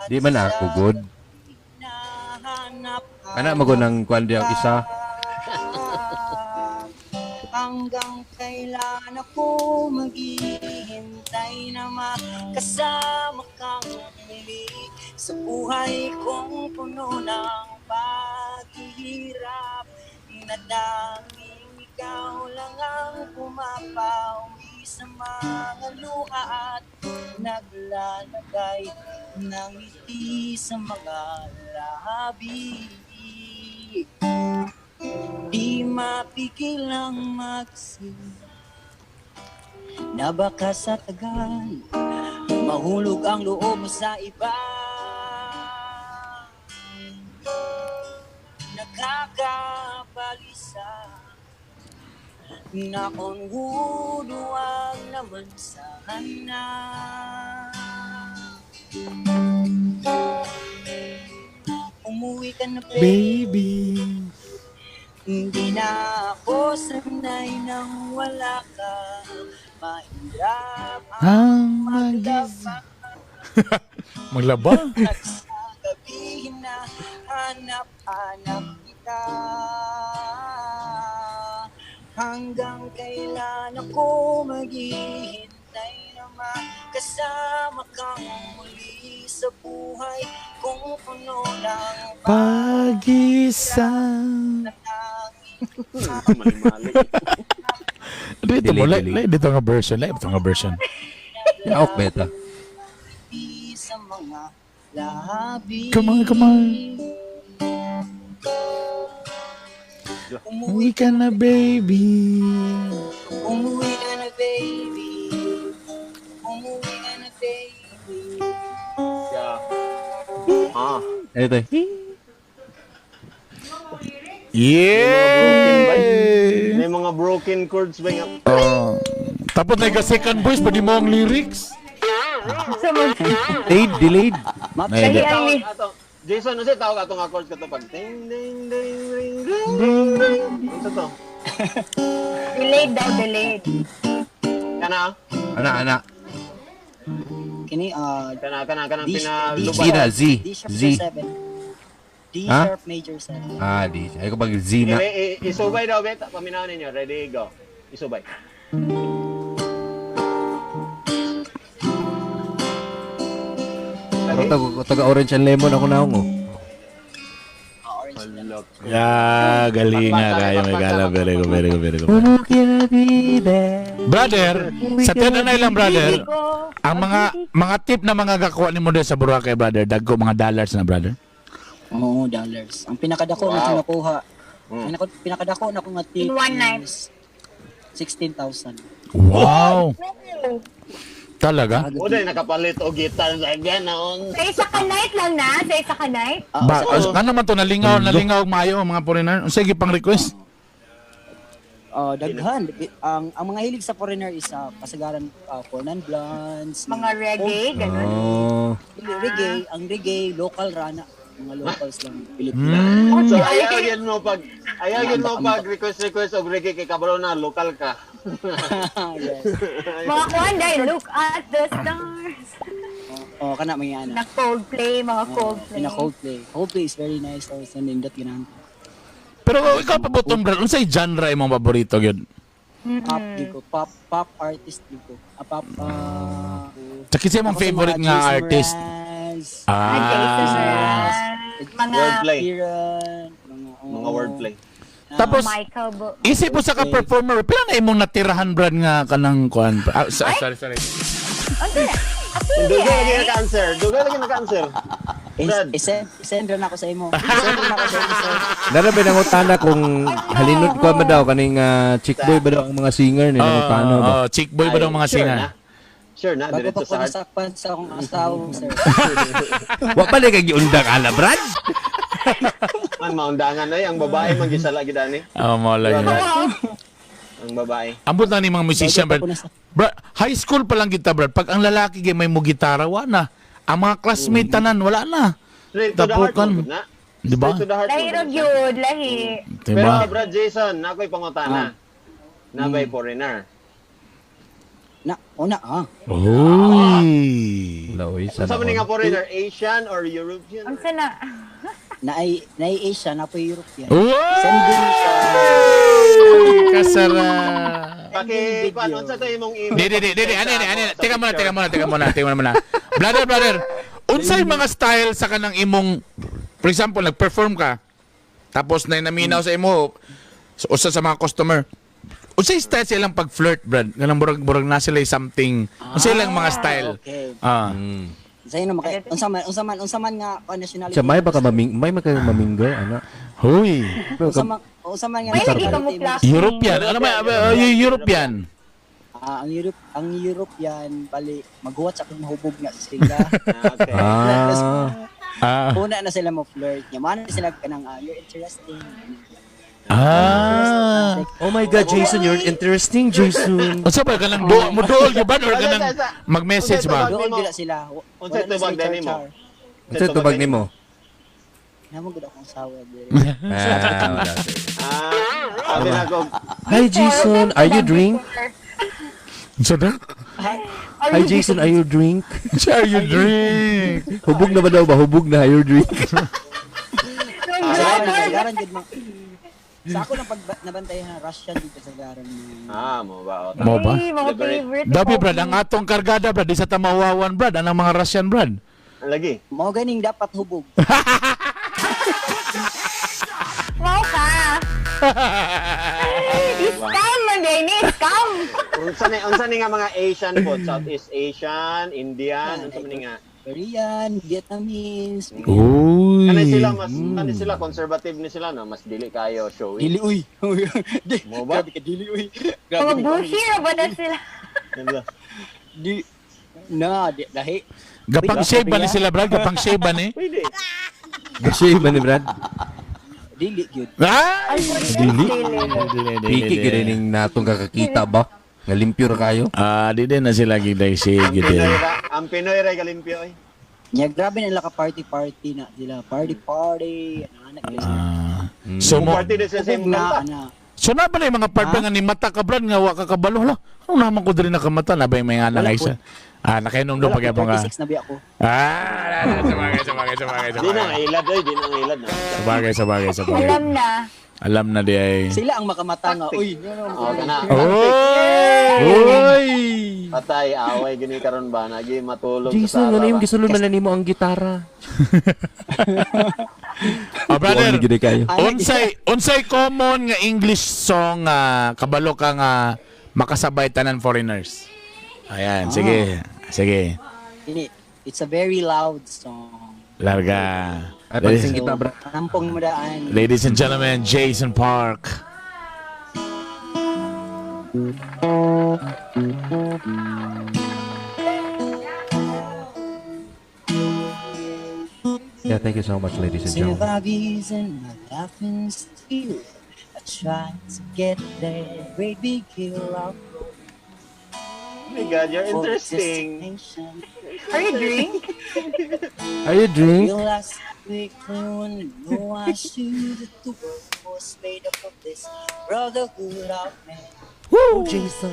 Di man ako good. Hinahanap Ana mago nang kuan diya isa. Hanggang kailan ako maghihintay na makasama kang muli sa buhay kong puno ng paghihirap na tanging ikaw lang ang pumapawi sa mga luha at naglalagay ng ngiti sa mga labi. Di mapigil ang mag-isip na baka sa tagal mahulog ang loob mo sa iba. Nakakabalisa na kung huwag naman sana. Umuwi ka na, baby. Hindi na ako sanay nang wala ka. Mahirap Ang mag-isa. maglaba Maglaba? at sa gabi na hanap-hanap kita. Hanggang kailan ako maghihintay na makasama kang muli sa buhay kong puno ng Pag-isa. tanging Mali-mali. Dito mo, Delay, delay. dito nga version, dito nga version. Yaok beta. ngiti sa mga labi. Come on, come on. Umuwi Uwi ka na, baby. Umuwi ka na, baby. Umuwi ka na, baby. Yeah. Ah. Ito. Yeah! May mga broken chords ba nga? Oh. Tapos na second voice, pwede mo ang lyrics. So, mag- Delayed, delayed. Ay, Ay, di. ay, Ato, Jason, ano siya tawag atong chords ka to pag ding ding ding ding ding ding. Unsa to? Delayed daw, delayed. Kana Ana ana. Kini kana kana kana D, pinalubay. Z na Z. D sharp Z. 7. D Ha? sharp major 7. Ah, di. Ay ko pag Z na. Isubay daw bet, paminaw ninyo. Ready, go. Isubay. Pero taga, taga orange and lemon ako naong oh. Orange. Yeah, galing nga kayo may gala. Very good, very good, very good. Brother, sa tenanay lang, brother, ang mga tip na mga gakuha ni mo doon sa Boracay, brother, dagko mga dollars na, brother. Oo, dollars. Ang pinakadako na Wow. nakuha. Pinakadako na ko nga tip In one night. is 16,000. Wow! Talaga? O dahil nakapalit og gitar sa ganaon. Sa isa ka night lang na? Sa isa ka night? Ah, Ba, ano man to, nalingaw, nalingaw mayo mga foreigner. Sige pang request. Daghan. Ang mga hilig sa foreigner is kasagaran foreign blondes, Mga reggae, ganun. Oh. Dili, reggae, ang reggae local rana, mga locals lang Pilipino. So ayaw yun mo pag request request og reggae kay kabalo na lokal ka. Yes. Mga kuwan dahil, look at the stars. Oh, kana may ana. Na Coldplay, mga Coldplay. Pina Coldplay. Coldplay is very nice also, nindot ganahan. Pero ikaw pa butong, brother, unsay genre imong paborito gyud? Pop gyud ko, pop pop artist gyud ko. Ah, pop Sa kinsa imong ako sa favorite mga nga Jason artist? Mraz, Ah, Jason Mraz. Mga Wordplay. Sheeran, mga Mga wordplay. Tapos Michael Bo. isip mo sa ka performer, pila na imong natirahan brad nga kanang kuan? Ah, sorry, sorry. Ano na? Dugay lagi na cancer. Dugay lagi na cancer. Brad. I-send na ako sa imo. I-send na ako sa imo, sir. Nara ba nangutana kung halinod ko ba daw kaning chick boy ba daw ang mga singer ni nangutana ba? Oh, chick boy ba daw mga Sure singer? na. Sure na, Bago diretso pa ko sa heart. nasakpan sa akong asawa, sir. Wa pa kay giundang ala, Brad. Man maundangan ay ang babae man gisala gid ani. Oh, mo lang yun. Ang babae. Ambot na ni mga musician, Bago brad. pa ko nasa- Brad, high school pa lang kita, brad. Pag ang lalaki gay may mo gitara, wa na. Ang mga classmate tanan, wala na. Straight to the heart Tapukan. mo, na. Di ba? Straight to the heart. Lahi mo, ra gud na. gyud, lahi. Pero Diba? Brad Jason, nakoy pangutana. Na bay foreigner. Na, una ah. Uy. Wala oy, Unsa sana man ni all. nga foreigner, Asian or European? Unsa na? Naay naay Asia, na po European. Uy! Sending siya. Kasara. Paki kuan unsa to imong email? Di, di, di, di, di, ano, ano, ano, teka muna, teka muna, teka muna, teka muna. Brother, brother, unsay mga style sa kanang imong, for example, nag-perform ka, tapos na naminaw sa imo, usa sa mga customer, unsay style sa ilang pag-flirt, brad? Ganang burag-burag na sila something. Unsay ilang mga style? Okay. Ah. Sa ino maka unsa man nga kuan nationality. Siya may baka maming may maka mamingle ana. Huy. Pero Unsa man unsa man nga May lagi ka mo nationality flash. European. Ano ba? European. Ah, ang European bali maghuwat sa akong mahubog nga sila. Okay. Ah. Ah. Una na sila mo flirt niya. Mana sila kanang you're interesting. Ah. Oh my God, Jason, you're interesting, Jason. Unsa ba kanang do mo dool gyud ba or kanang mag-message ba? Doon gila sila. Unsa Wala na tubag sila dani mo? char-char. Unsa tubag nimo? Namo gud akong asawa diri. Ah, wala. Ah, sabi na ko, Hi Jason, are you drink? Unsa daw? Hi Jason, are you drink? Share your drink. Hubog na ba daw ba? Hubog na, are you drink? Sagaran sagaran gud mo. Sa ako lang pag nabantayan na Russian dito sa garan. ah, mo ba? O, Mo ba? Ay, mga Liberate. favorite. Dabi brad, ang atong kargada brad, di sa tamawawan brad, anang mga Russian brad. Lagi. Mao ganing dapat hubog. Wow ka. Scam man din ni scam. Unsa ni nga mga Asian po? Southeast Asian, Indian, unsa man ni nga? Korean, Vietnamese. Uy. Kani sila mas kani sila conservative ni sila no, mas dili kayo showy. Dili uy. Di, Mo ba? grabe ka dili uy. Mga Grabe ka. bushy ra ba na sila? Di na di lahi. Gapang shave ba ni sila brad? Gapang shave ba ni? Pwede. Kasi ba ni Brad? Dili gyud. Ay! Dili. Dili, dili, Piki dili. gid ning natong kakakita ba? Nga limpyo ra kayo. Ah, di din na sila giday Ang sige Pinoy din. ra, ang Pinoy ra galimpyo oy. Nya grabe na ka party party na sila. Party party. Ano anak sila. Ah. So Kung mo party din sila sa Hubog imong na kanta. ana. So na ba na yung mga part ba nga ni mata ka brad nga wa ka kabalo hala. Ano naman ko diri nakamata na ba yung may anak Wala isa? Ah, nakainom do Wala, pagyapon ka. 36 na biya ko. Ah, sabagay, sabagay, sabagay, Di na sabagay. nga ilad oy, di na nga ilad na. Sabagay, sabagay, sabagay. Alam na. Alam na di ay. Sila ang makamata nga. Uy, no, Oh, kana. Oy! Uy! Patay away gini karon ba nagi matulog Jason, sa ano sala. yung Ba? gisulod man na nimo ang gitara? Oh, brother. Tuon, gid kayo. Unsay common nga English song nga kabalo ka nga makasabay tanan foreigners? Ayan, sige. Sige. Ini, it's a very loud song. Larga. Ay, Ladies, pagsing kita, bra. Tampong mo daan. ladies and gentlemen, Jason Park. Yeah, thank you so much, ladies and gentlemen. Survives and my laughing steel. I tried to get that great big hill out Oh my God, you're for interesting. destination. Are you drink? Are you drink? Realized quickly when no I shoot that the world was made up of this brotherhood of man. Woo! Jason.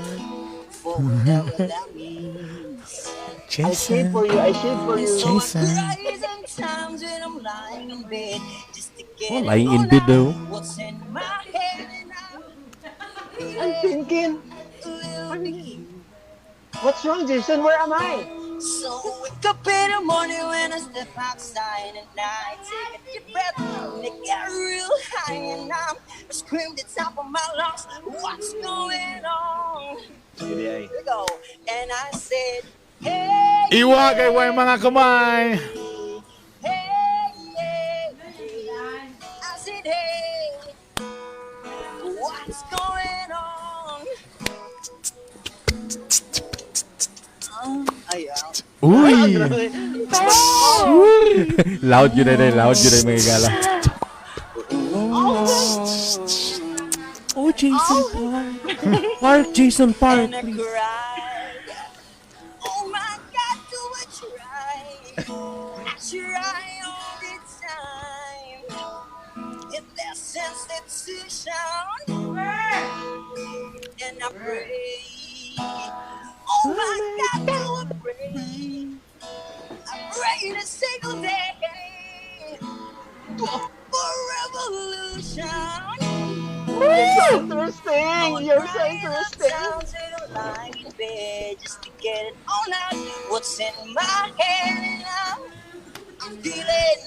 For whatever that means. I shade for you, I shade for you. So I Jason. cry sometimes when I'm lying in bed just to get Oh, it lying in all bed out. daw. What's in my head and I'm thinking, I'm feeling. what's wrong, Jason? Where am I? So wake up in the morning when I step outside and I take a deep breath and I get real high and I'm scream the top of my lungs, what's going on? Sige, ay. Here we go. And I said, hey, Iwagay way mga kamay. hey, hey. I said, hey, what's going on? Ay, ah. Uy! Loud yun na, loud yun na mga gala. Oh, Jason Park. Park, Jason Park, And I please. cried. Oh my God, do I try? I try all the time. In this institution, and I pray. Oh my God, do I pray? I pray in a single day for revolution. Interesting! You're so interesting! Just to get it all out. What's in my head and I'm feeling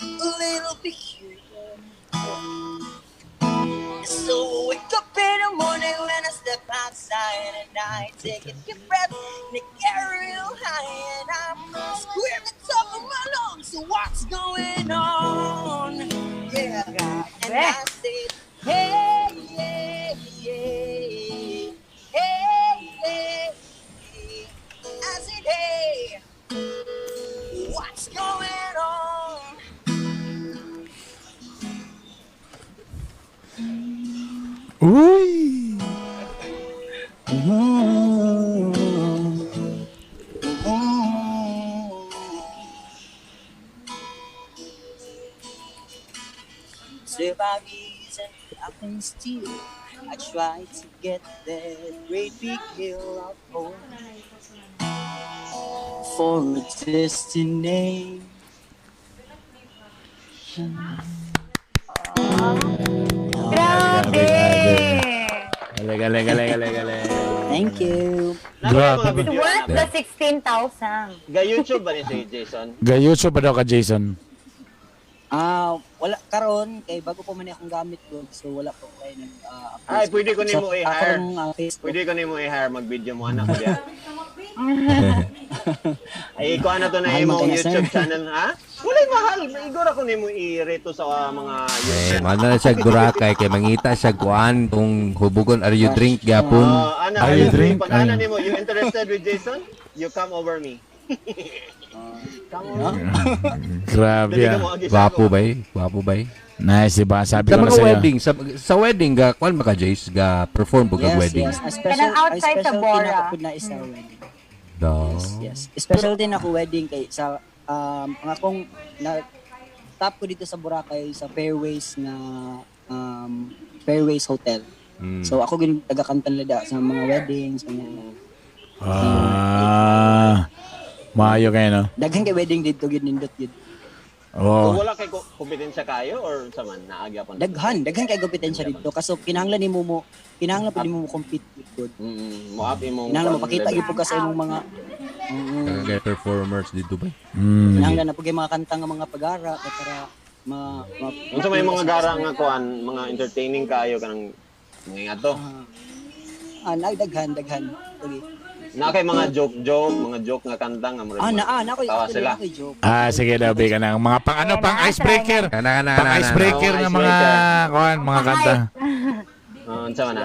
a little peculiar. So I wake up in the morning when I step outside and I take a deep breath and I get real high and I'm screaming top of my lungs. So what's going on? Yeah. And I said, hey, yeah, yeah, hey, yeah. I said, hey, what's going on? Uy! Survives and I can steal. I tried to get that great big hill of hope for a destination. Grabe! Gale, gale, gale, gale, gale. Thank you. Grabe. Mga video, Worth the 16,000. Ga YouTube ba ni si Jason? Ga-YouTube ba daw ka, Jason? Ah, wala karon kay bago pa man akong gamit ko so wala pa ko kayo nag upload. Ay, pwede ko nimo Sa i-hire. akong, Facebook. Pwede ko nimo i-hire mag-video mo anak ko diya. Ay, ikaw na to na Mahal man imong kayo, sir. YouTube channel, ha? Walay mahal. Igor ako nimo i-rate sa mga Eh, YouTube. mahal na siya Boracay kay mangita siya kuan kung hubugon are you drink gyapon. Ana, Are you drink? Pag ana Ay. nimo, you interested with Jason? You come over me. Come over. Grabe Dali ka ah. mo, agi sa Gwapo ako. bay, gwapo bay. Nice, diba? Sabi Sa ko na mga sa'yo. wedding, sa wedding ga kuan maka Jace ga perform po ga Yes, wedding. yes. A special, Kanang outside a sa specialty Bora. na ako pud na isa wedding. Do. Yes. Specialty na ako wedding kay sa ang akong na top ko dito sa Boracay sa Fairways nga Fairways Hotel. So ako gin tagakanta nila da sa mga weddings, ganyan. Ah. Maayo kayo, no? Daghan kay wedding didto gyud, nindot gyud. Oh. So, wala kay kompetensya kayo or sa man naagya pa? Daghan, daghan kay kompetensya didto kaso kinahanglan nimo mo kinahanglan pud nimo mo compete gyud. Mo up imong Kinahanglan mo pakita gyud pud ka sa imong mga Kaya performers dito ba? Kinahanglan na pud kay mga kanta nga mga pagara kay para ma Unsa may mga gara nga kuan, mga entertaining kayo kanang mga ato. Ah, na daghan, daghan. Okay. Na kay mga joke joke, mga joke nga kanta nga murag. Ah, naa, na ko Tawa sila. actually, na joke. Ah, sige daw, ka na. Mga pang ano, pang icebreaker. Kana kana Pang icebreaker Oo, ng mga kuan, mga kanta. Ah, unsa man na?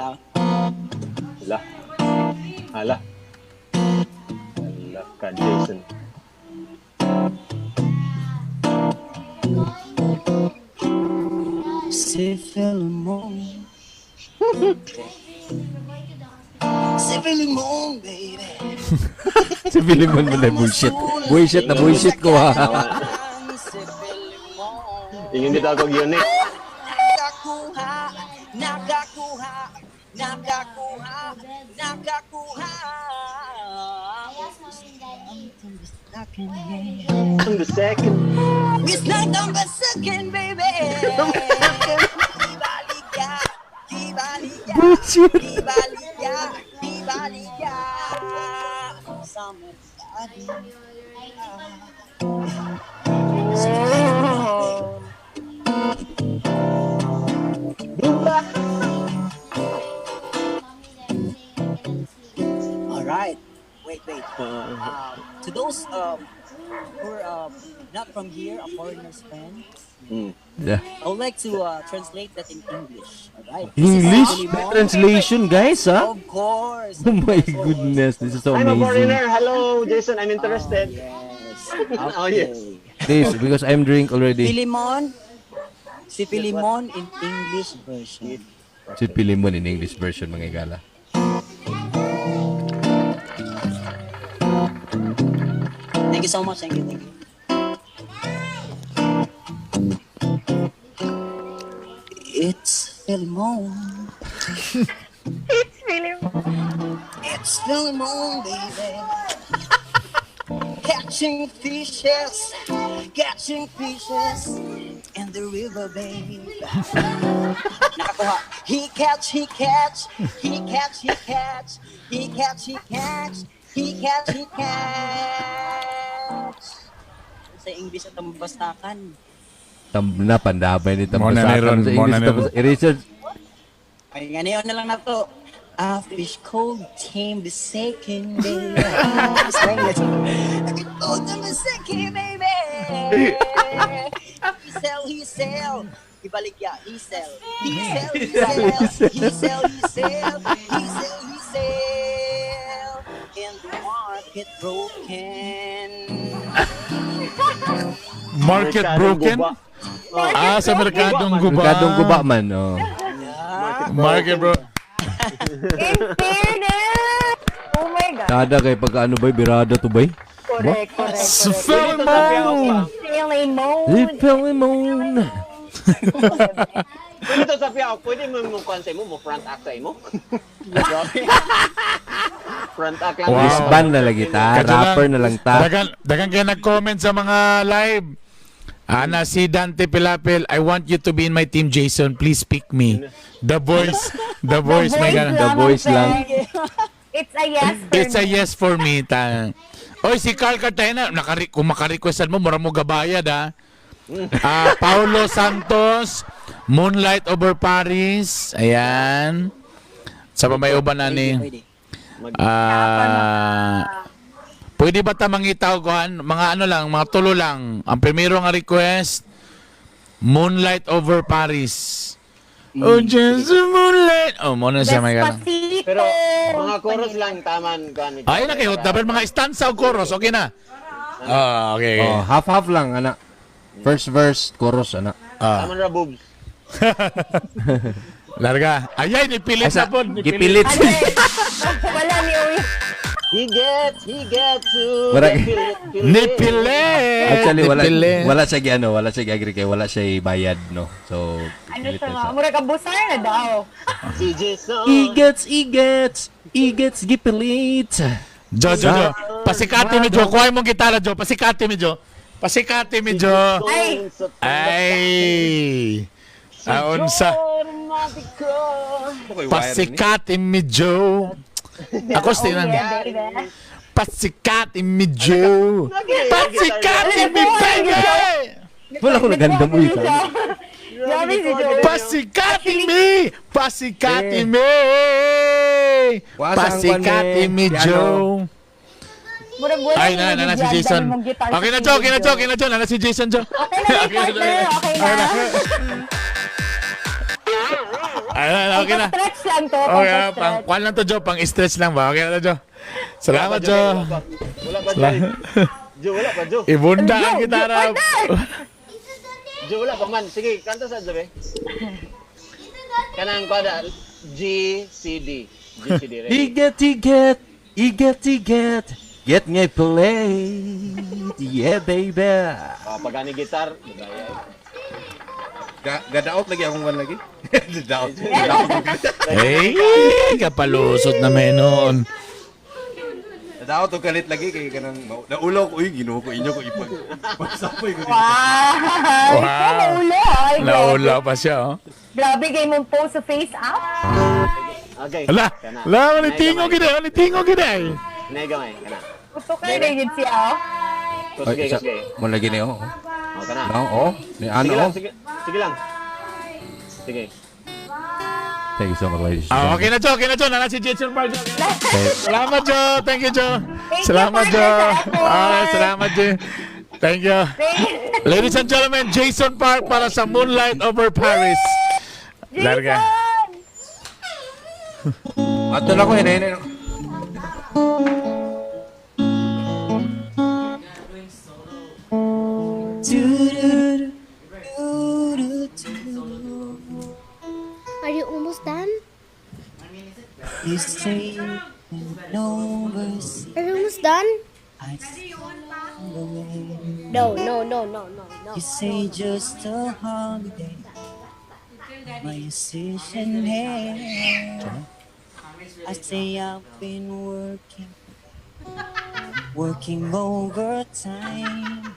Hala. Hala. Hala ka, Jason. Si Philemon. Si Philemon, baby. Si Philemon mo na bullshit. Bullshit na bullshit ko ha. Si Philemon. Ingon dito ako unit. Nakakuha, nakakuha, nakakuha, nakakuha. On the second. It's not number second, baby. Ibalik ka, ibalik ka, ibalik ka, ibalik ka. Summer body. All right. Wait, wait. To those who are not from here, a foreigner's fan, Yeah. I would like to translate that in English. All right. English? This is May translation, guys, ha? Of course. Oh my goodness, this is so I'm a amazing. foreigner. Hello, Jason. I'm interested. Yes. Oh, yes. This, because I'm drink already. Philemon. Si Philemon in English version. Si Philemon in English version, mga igala. Thank you so much. Thank you. Thank you. It's Philemon. It's Philemon. It's Philemon, baby. Catching fishes, catching fishes in the river, babe. Nakakuha. He catch, he catch, he catch, he catch, he catch, he catch, he catch, he catch. Sa English at tambastakan. Tam na, pandabay ni Mo na Tambasakan ni Ron, sa mo na English. ni Tapos, eraser. Ay, nga na lang na to. A fish called tame the second day. Called them the second, baby. He sell, he sell. Ibalik ya. He sell. He sell, he sell. He sell, he sell. He sell, he sell. In the market broken. Market Merkadong broken? guba. Ah, sa Merkadong Guba. Merkadong guba man, oh. Market bro. In fairness! Oh my God. Tada kay pag ano bay, birada to bay? Correct, correct, Sa correct. Philemon. Philemon. Si Philemon. Pwede to sa piyaw. Pwede mo mo kuan sa imo, mo front act sa imo. Front act lang. Wow. Wristband na lagi ta, Kadyo lang. rapper na lang ta. Dagan, dagan kayo nag-comment sa mga live. Ana si Dante Pilapil, "I want you to be in my team, Jason. Please pick me." The voice, the voice, may ganun. The voice lang. It's a yes for It's a me. yes for me. Ta. Oy, si Carl Cartagena, kung makarequestan mo, mura mo gabayad, ha. Ah, Paulo Santos, "Moonlight Over Paris." Ayan. Sa pamay uban na ni. Pwede. Ah, pwede ba ta mangitaw kuan? Mga ano lang, mga tulo lang. Ang primero nga request, "Moonlight Over Paris." Oh, just the moonlight. Oh, mo na siya may ganun. Despacito. Pero mga chorus lang taman kuan. Ay, nakihot na. Pero mga stanza o chorus, okay na. Ah, okay. Oh, half-half lang, ana. First verse, chorus, ana. Ah, Taman ra boobs. Larga. Ayay, nipilit Ay, sa, na po. gipilit. Ano eh? Wala ni Uy. He gets to pilit, pilit. Nipilit! Actually, wala Nipilit. wala siya gi ano, wala siya gi agree kay wala siya bayad, no. So, Ano siya nga? Murag abusar na daw. Si Jason. Igets, igets, igets gipilit. Jo, Jo, Jo. Pasikati mi, Jo. Kuha mong gitara, Jo. Pasikati mi, Jo. Pasikati mi, Jo. Ay. Ay. Aunsa. Pasikati mi, Jo. Ako, Oh, stinan. yeah, baby. Pasikati mi, Jo. Pasikati mi, baby. Wala ko naganda mo ikaw. Grabe si Joe. Pasikati mi! Pasikati Eh. mi! Wasa ang Pasikati kwan, mi, eh. Piano. Joe. Murag wala Ay, na, na, na, si Jason. Okay na, Joe. Okay na, Joe. Okay na, Joe. Na, na, si Jason, Joe. Okay na, may partner. Okay na. Ay, na, na, okay na. Stretch lang to. Okay, pang, Pang-stretch. kwan lang to, Joe. Pang stretch lang ba? Okay na to, Joe. Salamat, Joe. Wala pa, Joe. Joe, wala pa, Joe. Ibunda ang Joe, gitara. partner! Joe, wala pa man. Sige, kanta sa Joe, eh. Kanang kwada, G, C, D. G, C, D. Ready? Iget, iget, iget, iget, get nga play. Yeah, baby. Oh, pag ani gitar, gaya. Gadaot lagi akong kan lagi. Gadaot. Hey, kapalusot na may noon. Gadaot og kalit lagi kay kanang naulaw ko uy Ginoo ko inyo ko ipag pagsapoy ko. Wow! Wow. Ikaw, naulo. Ay, grabe. Naula pa siya, oh. Grabe kay mong post sa face app. Okay. Ala, Kana. ala, wala tingo gid, wala tingo gid. Nay gamay, kana. Gusto ka na yun siya, oh. Kusgay, kusgay. Mo lagi ni oh. Oh, kana. No, oh. Ni ano Sige lang, oh. sige, sige lang. Sige. Thank you so much, ladies. Ah, okay na, Joe. Okay na, Joe. Nana si Jason Park, Joe. Salamat, Joe. Thank you, Joe. Thank you, Salamat, partner, Joe. sa effort. Ah, salamat, Joe. Thank you. Ladies and gentlemen, Jason Park para sa Moonlight Over Paris. Larga. Jason! Ato na ko hinay ako. Are you almost done? You say you know mercy. Are you almost done? I see the way. No, no, no, no, no, no. You say just a holiday. My decision here. I say I've been working, working overtime.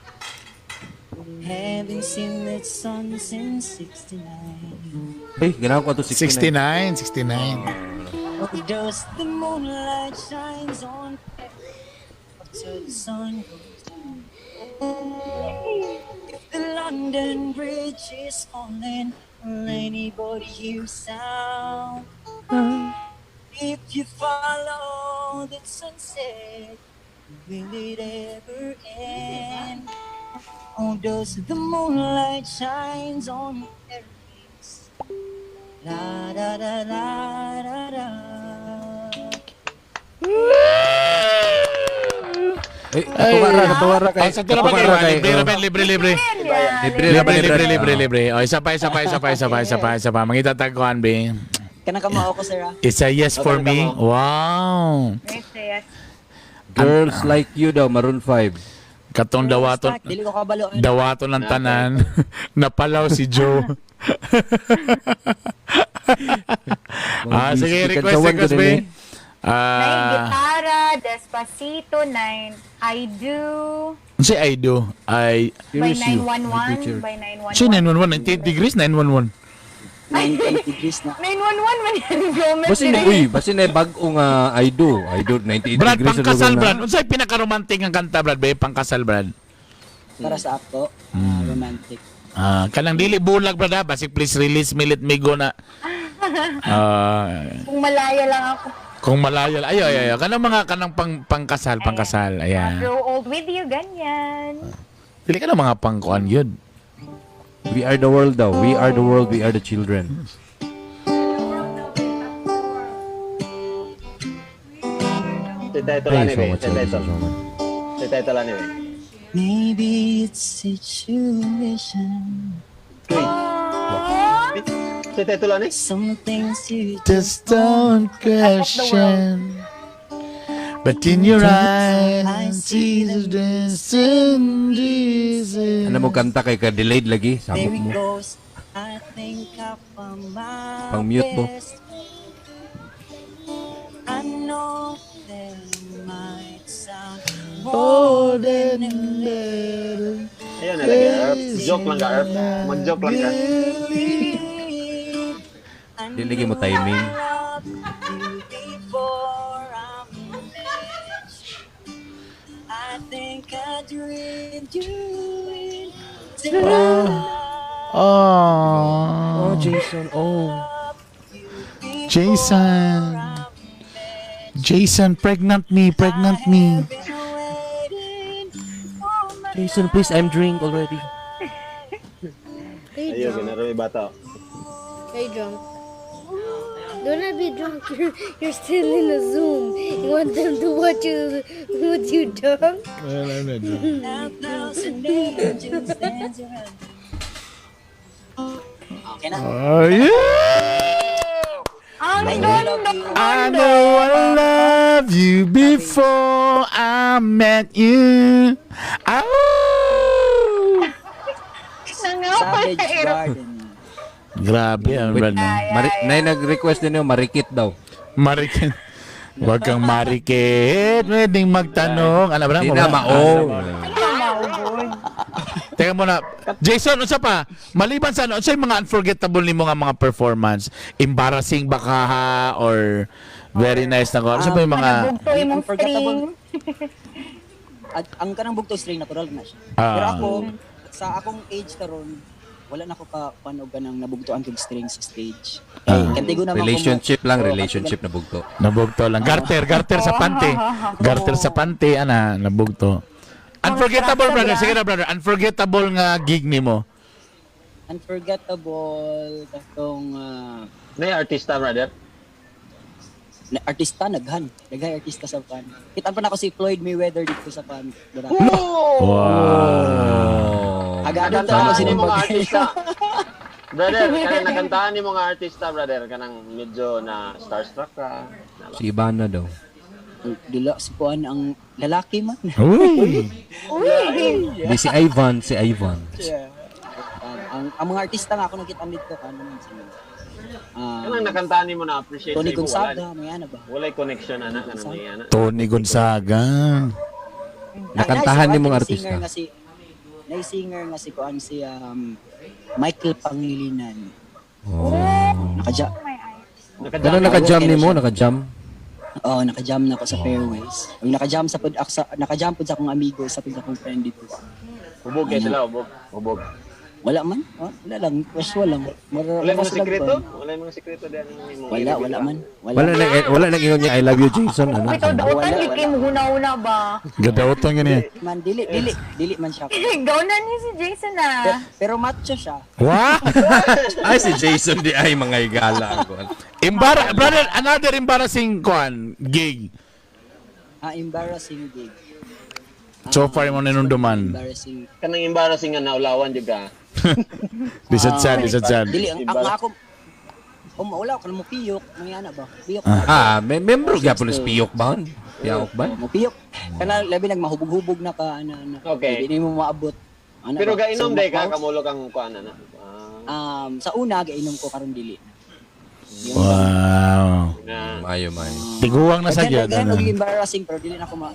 Haven't seen the sun since '69. Hey, ganahan ko ato 69, 69. Oh, does the moonlight shines on after the sun goes down? If the London Bridge is falling, will anybody hear sound? If you follow the sunset, will it ever end? Oh, does the moonlight shines on Paris? La da da da da da. Eh, katuwa ra, katuwa ra kay. Ah, sa tira ba katuwa ra kayo? kay, Libre oh. ra ba? Libre, libre. Libre ra ba, Libre, libre, libre, Ah. libre. O, isa pa, isa pa, isa pa, isa pa, isa pa, isa pa. Mangita tagkuhan, be. Kanang kamao ko, sir. Ah. It's a yes for me. Wow. Yes, yes. Girls Like You daw, Maroon 5. Katong dawaton, Dili ko kabalo. dawaton ng tanan. Napalaw si Joe. Ah, sige, request, request, be. Nine Ah, gitara, Despacito, nine I Do, si I do. I by Here's you. 911, by 911. Si 911, 98 degrees, 911. 98 degrees na. 911 man yan, Gomez. Basin na, uy, basin na bag-o nga I do. I do 98 Brad, degrees. na pangkasal, lugar na. Brad. Unsay pinaka-romantic ang kanta, Brad, be? Pangkasal, Brad. Para sa ako, ah, romantic. Ah, kanang dili bulag, Brad, ha? Basig please release me, let me go na. Ah, Kung malaya lang ako. kung malaya. Ay, ay, ay. Kanang mga kanang pangkasal, pangkasal. Ayan. Grow old with you, ganyan. Dili ka na mga pangkuan yun. We are the world daw. We are the world, we are the children. Sa title Thank ani you so be. much. Sa Thank you title. so much. Sa title ani be. Maybe it's situation. Sa title ani? Some things you Just don't question. But in your eyes, I see the dancing Jesus. Ano mo kanta kay ka delayed lagi? There Sabot it mo. goes. I think I found my Pang mute mo. best. I know that it might sound more than a little. Ayun na lagi, Erp. Joke lang ka, Erp. Mag-joke lang ka. Dili mo timing. Before I'm finished, I think I dreamed you in. Oh, Oh, Jason. Oh. Jason. Jason, pregnant me, pregnant me. Jason, please, I'm drink already. Are you Ayun, drunk? ginaro yung bata. Are you drunk? Do not be drunk. You're still in a Zoom. You want them to watch you with you drunk? Well, I'm not drunk. A thousand angels dance around. Okay na. Oh, yeah! Ang ganda. I know I love you before I met you. Oh! Nangapal Savage sa ero. Garden. Grabe, ang Wait. brad no? Nay nag-request din yung marikit daw. Marikit. Huwag kang marikit. Pwedeng magtanong. Alam mo na, Di na mao. Teka muna. Jason, unsa pa? Maliban sa ano, unsa yung mga unforgettable nimo nga mga performance? Embarrassing ba ka ha? Or very nice na ko? Unsa pa yung mga Manabugto imong Unforgettable. string. At ang kanang bugto string natural na siya. Ah. Pero ako sa akong age karon wala na ko ka panog ganang nabugtoan kog string sa stage. Eh, kantigo naman ko mo- Relationship lang, Oo, relationship na bugto. Nabugto lang. Garter, garter sa pante. Garter sa pante, ana, nabugto. Unforgettable, brother. Sige na, brother. Unforgettable nga gig nimo. Unforgettable katong Nay artista, brother. na, artista naghan. Naghan artista sa pan. Kita pa na ako si Floyd Mayweather dito sa pan. Boracay. Wow. Oh. Agado ta ako Nakantahan ni mga sinumbag. artista. Brother, kanang nakantahan ni mga artista, brother. Kanang medyo na starstruck ka. Na- Si Ivana daw. Dila si kuan ang lalaki man. Uy. Uy! Di si Ivan, si Ivan. Yeah. Ang mga artista nga ako nakita dito ano man sila. Kanang nakantahan ni mo na appreciate Tony sa imo, wala. Gonzaga, may ana ba? Walay connection ana kanang may ana. Tony Gonzaga. Nakantahan ni mga Singer artista. nga si Nay singer nga si kuan si Michael Pangilinan. Oh. Nakaja My eyes. Ganun naka-jam ni mo, naka-jam. Oh, naka-jam na ako sa fairways. Ang naka-jam sa pud sa naka-jam pud sa akong amigo, sa pud sa akong friend dito. Hubog kay sila, hubog. Hubog. Wala man. Oh, wala lang, casual lang. Wala mga sila sikreto? ba? Wala mga sikreto diyan nimo. Wala, wala man. Wala. Wala nang ingon niya I love you Jason ano. Bitaw dautan, Wala, di kayo muhuna-una ba? Gadautan gani. Man, dili, dili, dili man siya. Ikaw na ni si Jason ah. Pero macho siya. Wow. Ay si Jason di ay mga igala ako. Brother, another embarrassing kuan gig. Ah, embarrassing gig. So far mo ninunduman. Embarrassing. Kanang embarrassing nga naulawan jud ka. Lisod sad, lisod sad. Dili ang ako Oh, wala ko mo piyok, mga ana ba? Piyok. Ah, may membro gyapon is piyok ba? Piyok ba? Mo piyok. Kana labi nag mahubog-hubog na ka ana ana. Okay. Hindi mo maabot. Ana Pero ba? gainom So, day ka ma- kamulo kang kuan ana. Ah, Sa una gainom ko karon dili. Wow. na Maayo maayo. Tiguang na sa gyud. Daghan ano. og embarrassing pero dili na ako ma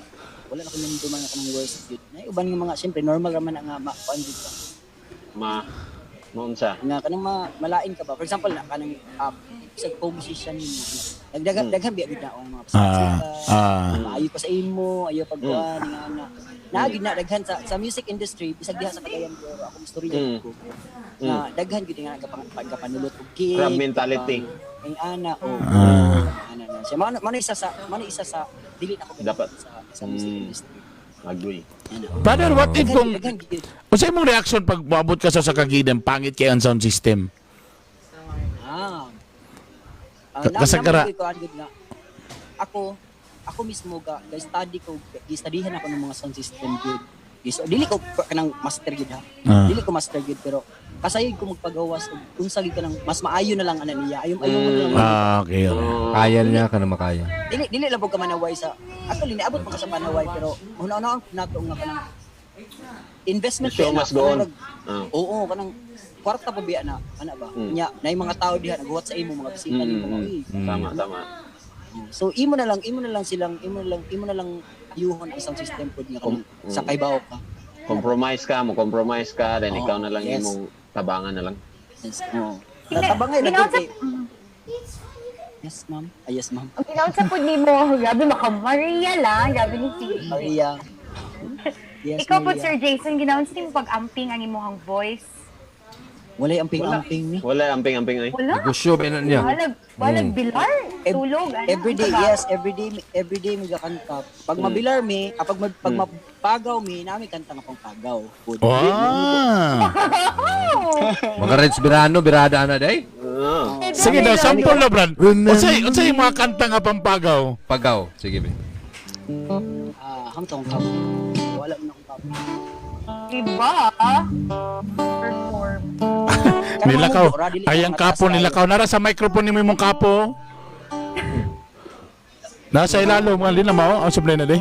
wala na ko nanduman na kanang worst gyud. Na uban nga mga siyempre normal ra man na nga ma kuan gyud ka. ma maunsa. Nga kanang malain ka ba? For example na kanang sa co-musician nimo. Nagdagan daghan biya gid na ang mga pasaka. Maayo pa sa imo, ayo pagkuan nga ana. Naa gid na daghan sa music industry bisag diha sa Cagayan de Oro akong istorya ko. Na daghan gid nga nagapanulot og gig. Crab mentality. Ang ana o ana na siya. Mao isa sa dili na ako ganun Dapat. sa music industry. Agree. Ano. Brother, what if kung Daghan gid. unsay imong reaction pag moabot ka sa kagidem pangit kay ang sound system? Ah. Kasagara. Gud nga. Ako mismo ga study ko, gi-studyhan ako ng mga sound system gud. So, dili ko kanang master gud ha. Dili ko master gud pero kasayod ko magpagawas og unsa gid kanang mas maayo na lang ana niya. Ayo ayo mo na lang. Ah, okay. Okay. Kaya niya ka na makaya. Dili dili lang pud ka manaway sa actually niabot man ka sa panaway pero una-una nato nga kanang investment The show kay na, must go on. kanang Oo, kanang kwarta pa biya na ana ba. Nya nay mga tao diha naghuwat sa imo, mga bisita nimo, uy. Tama, tama. So imo na lang silang imo na lang ayuhon ang sound system pod nga kanang sa kaybaw ka. Compromise ka, mo compromise ka, then ikaw na lang yes. imong tabangan na lang. Yes. Oo. Tatabangay lang Ginawa sa- eh. Yes, ma'am. Ay, yes, ma'am. Ang ginawa sa po ni mo, grabe maka Maria lang, grabe ni si. Maria. Yes, Ikaw po, Maria. Sir Jason, ginawa sa nimo pag-amping ang imong voice. Walay amping-amping ni. Wala amping-amping ay. Wala. Negosyo ba na niya? Wala bilar, tulog, ano. Every day, Trabaho. yes, every day magakanta. Pag mabilar mi, pag mapagaw mi, nami kanta nga pang pagaw. Good. Wow. Mga Reds Birano, birada na day. Sige daw, sample na, Brad. Unsay yung mga kanta nga pampagaw? Pagaw. Sige, be. Hangtong kap. Wala man akong kap. Diba? Perform. Nilakaw. Ay, ang kapo, nilakaw. Nara sa microphone ni mo yung kapo. Nasa ilalo, mga linamaw. Ang sablay na di.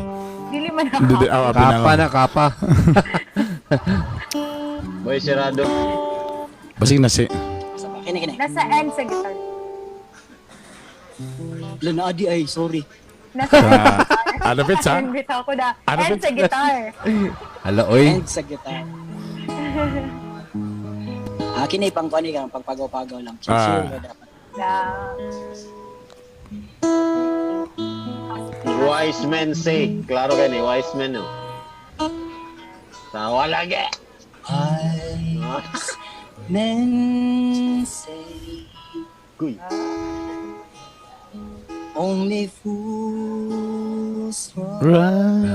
Dili man ako. Hindi, ah, Kapa na, kapa. Boy, sirado. Basig na si. Kini, kini. Nasa end sa guitar. Lana adi ay, sorry. Nasa Ano bit sa? End bitaw ko na. Ano End bit? sa guitar. Hala, oy. End sa guitar. Kini pang kuan ka, pagpagaw-pagaw lang. Chill, chill ka dapat. Wise men say. Klaro ka ni, wise men no. Tawa lagi. Wise men say Guy. only fools Right.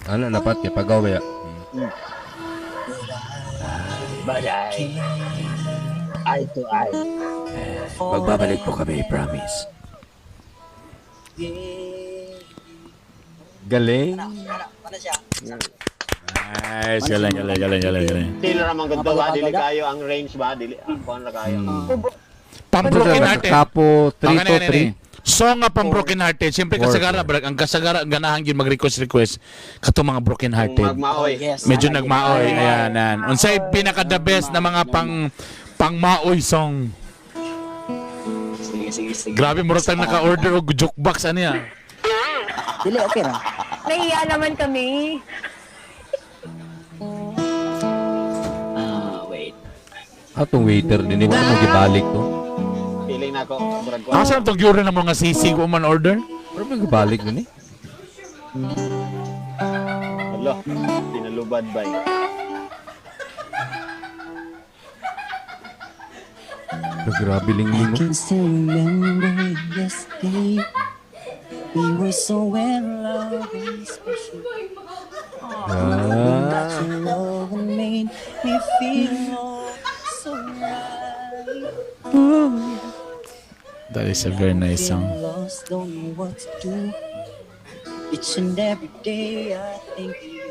Ano, dapat kay pagaw ba ya? Bye. Eye to eye. Magbabalik po kami, promise. Galing. Ano siya? Nice. Galing, galing, galing, galing, galing. Still ramang ganda ba? Dili kayo ang range ba? Dili, kuan ra kayo. Pang broken hearted. Kapo 3 to 3. Song nga pang broken hearted. Siyempre kasagara, brag, ang kasagara ganahan gyud mag-request request katong mga broken hearted. Magmaoy. Yes. Medyo nagmaoy. Ayan, ayan. Unsay pinaka the best na mga pang maoy song? Sige, sige, sige. Grabe murag tang naka-order og jukebox ani ah. Dili, okay ra. Nahiya naman kami. Wait. Atong waiter din, wala mo gibalik to. Feeling na ako. Murag kuan. Asa tong gyud na mga sisig o man order? Wala mo gibalik din eh. Alo, pinalubad ba? Grabe lingling mo. I can still remember yesterday. We were so in love and special. That your love made me feel so right. That is a very nice song. Lost, don't know what to do. Each and every day I think of you.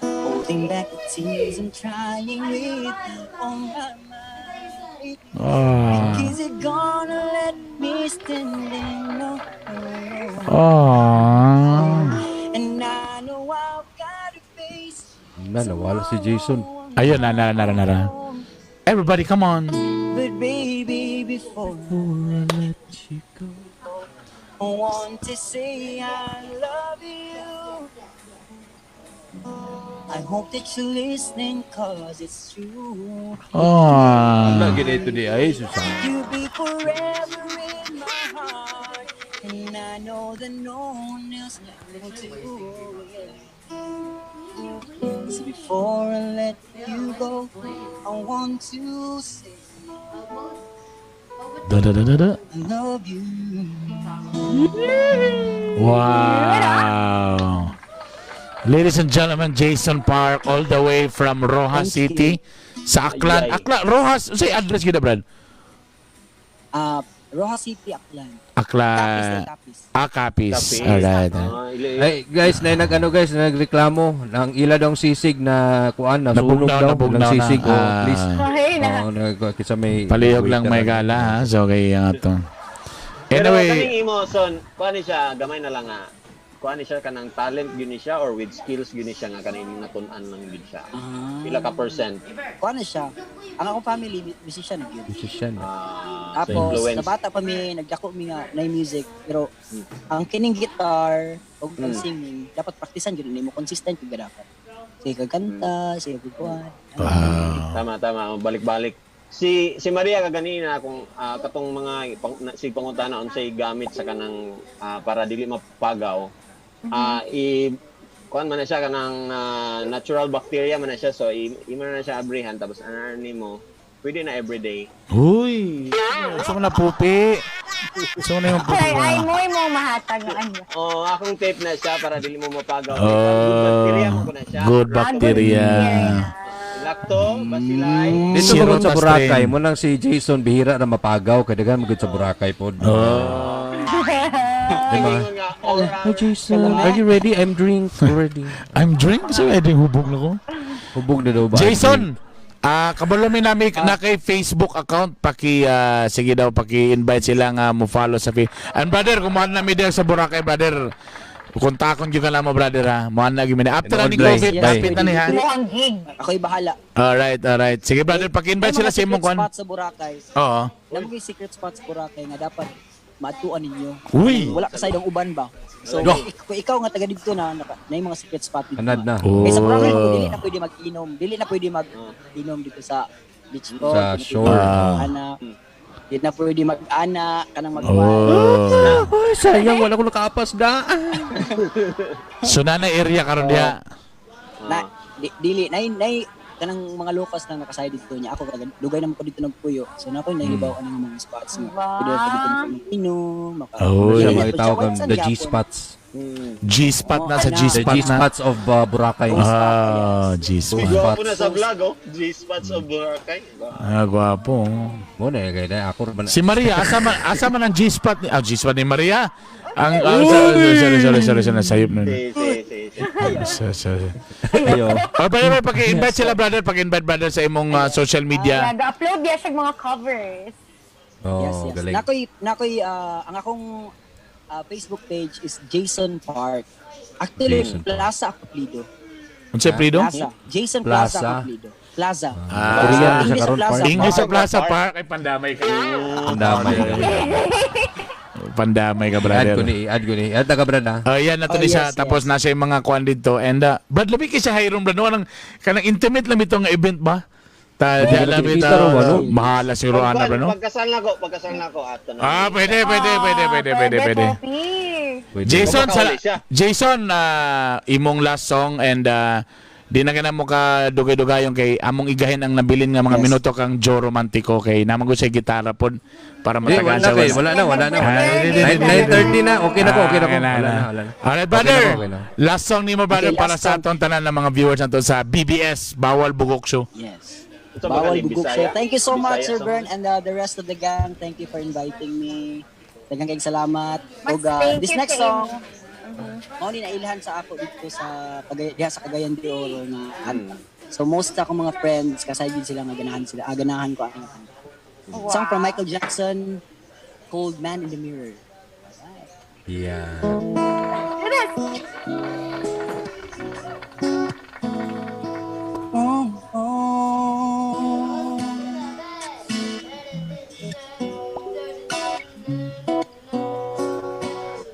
Holding back the tears and trying with all my might. Ah. Is it gonna let me stand in? No, no, no. Ah. And I know I've got to face. Na, nawala si Jason. Ayun, na, na, na, na, na. Everybody, come on. But baby, before I let you go, I want to say I love you. I hope that you're listening, 'cause it's true. Oh. Ano ganito di ay Susan. You'll be forever in my heart, and I know that no one else will do. So before I let you go, I want to say Da, da, da, da, da. I love you. Wow. Ladies and gentlemen, Jason Park all the way from Rojas Thank City sa Aklan. Ay, ay. Aklan, Rojas, say address kita, Brad. Rojas City, Aklan. Aklan. Capiz, Capiz. Ah, Capiz. Capiz. Alright. Ay, guys, na nag ano guys, nagreklamo ng ila daw sisig na kuan na sunog Nabugnaw, daw nabugnaw ng na. sisig. Oh, please. Okay na. Oh, nag kisa may Palihog lang may waiter. gala ha. So kay to. Pero Anyway, kaning imo son, kuan ni siya gamay na lang nga. kuan ni siya kanang talent gyud ni siya or with skills gyud ni siya nga kanang imong natun-an lang gyud siya. Pila ka percent? Kuan na siya. Ang akong family musician na gyud. Musician. Tapos influence. sa bata pa mi nagdako mi nga na music pero ang kining guitar ug ang singing dapat praktisan gyud nimo, consistent gyud ka dapat. Sige ka kanta, sige ka kuan. Tama tama, balik-balik. Si si Maria kaganina kung katong mga sig pangutana unsay gamit sa kanang para dili mapagaw. I kuan man na siya kanang natural bacteria man na siya, so imo na siya abrihan tapos ano nimo pwede na everyday. Uy, gusto mo na pupi. Gusto mo na yung pupi. Ay, ay mo mo mahatag na ano. Oh, akong tape na siya para dili mo mapagaw. Good bacteria mo ko na siya. Good bacteria. Lacto, bacilli. Dito mo sa Sirota Boracay, strain. mo nang si Jason bihira na mapagaw kay daghan mo gud sa Boracay pod. Oh. Diba? Nga, oral. Hi Jason, are you ready? I'm drink already. I'm drink so I drink hubog na ko. Hubog na daw ba? Jason, kabalo mi nami na kay Facebook account paki sige daw paki-invite sila nga mo follow sa Facebook. And brother, kumuha na mi there sa Boracay, brother. Kontakon gyud ka lang mo, brother ha. Muha na gyud mi na. After ni Tinuod, COVID, Bye. dapit na ni ha. Mo ang gig. Ako'y bahala. Alright, alright. Sige brother, paki-invite May sila mga sa imong secret kuan. spot sa Boracay. Oo. Alam mo yung secret spot sa Boracay nga dapat maatuan ninyo. Uy. Wala ka sa idong uban ba? So, Duh. kung ikaw nga taga dito na, na yung mga secret spot dito. Anad na. Oh. Kaya sa Boracay, dili na pwede mag-inom. Dili na pwede mag-inom dito sa beach ko. Sa Dili na shore. pwede mag-ana. Dili na pwede mag-ana, kanang mag Oh. Ay, sayang wala ko nakaapas da. So na na area karon diha. Na, dili, nay, nay, kanang mga locals na nakasay dito niya. Ako, kaga, dugay naman ko dito nagpuyo. So, na ako nahibaw ang mga spots nga. Pwede na dito mag-inom. Maka, Oh, Siya Dili na mga po tawag siya, ang the once ang G-spots. G-spot na sa Oh, The G-spot na. G-spots of Boracay. Ah, G-spot. Gwapo na sa vlog, oh. G-spots of Boracay. Ah, gwapo. Mo na kay na ako man. Si Maria, asa man ang G-spot ni G-spot ni Maria? Ang sorry, sorry, sorry, sorry, sorry, sayop na. Si, si, si, si. Sorry, sorry. Ayo. Oh, by the way, paki-invite sila brother, paki-invite brother sa imong social media. Nag-upload niya siya mga covers. Oh, Yes, yes. galing. Nakoy ang akong Facebook page is Jason Park. Actually, Jason Park. Plaza Acoplido. Unsa Prido? Plaza. Jason Plaza, Plaza. Acoplido. Plaza. Ah. Korean na siya English karon Plaza. park. English sa Plaza Park ay pandamay ka. Ang damay. Pandamay ka Add brother. ko ni, add ko ni. Add na ka brad ah. Oh, yan na to Oh, ni siya. yes, Tapos yes. nasa yung mga kuan dito. And, Brad, labi kay siya Hiram, Brad. No, anong, kanang intimate lang itong event ba? Ta, di Hindi alam kita ito. raw, ano? Mahala siguro, ana, Brad, no? Pagkasal na ko, pagkasal na ko. Ato na. Ah, pwede, pwede, pwede, pwede, pwede, pwede. Poppy. Pwede. Jason, sa, Makakawali siya. Jason, imong last song and di na ka na mo ka dugay-dugayon kay among igahin ang nabilin nga mga Yes. minuto kang Joe Romantico kay naman ko siya gitara pod para Di, matagaan wala sa na kay, wala na, wala na. Wala Ah, na. di, di, di, di, 9:30 na, okay na ko, okay na ko. Ah, Wala na, wala na. Alright, brother. Okay na, okay na. Last song nimo, brother, Okay, para last sa song. atong tanan ng mga viewers nato sa BBS, Bawal Bugok Show. Yes. Ito ba Bawal galing? Bugok Bisaya? Show. Thank you so much, Bisaya Sir song. Bern, and the rest of the gang. Thank you for inviting me. Daghang kayong salamat. Mas Ug, thank this you next sa song, imo. mao ni nailhan sa ako dito sa Cagay, diha sa Cagayan de Oro na kanta. So most sa akong mga friends kasay gid sila nga ganahan sila. Ah, ganahan ko ang kanta. Wow. Song from Michael Jackson, Cold Man in the Mirror. Yeah. Do this. Oh, oh.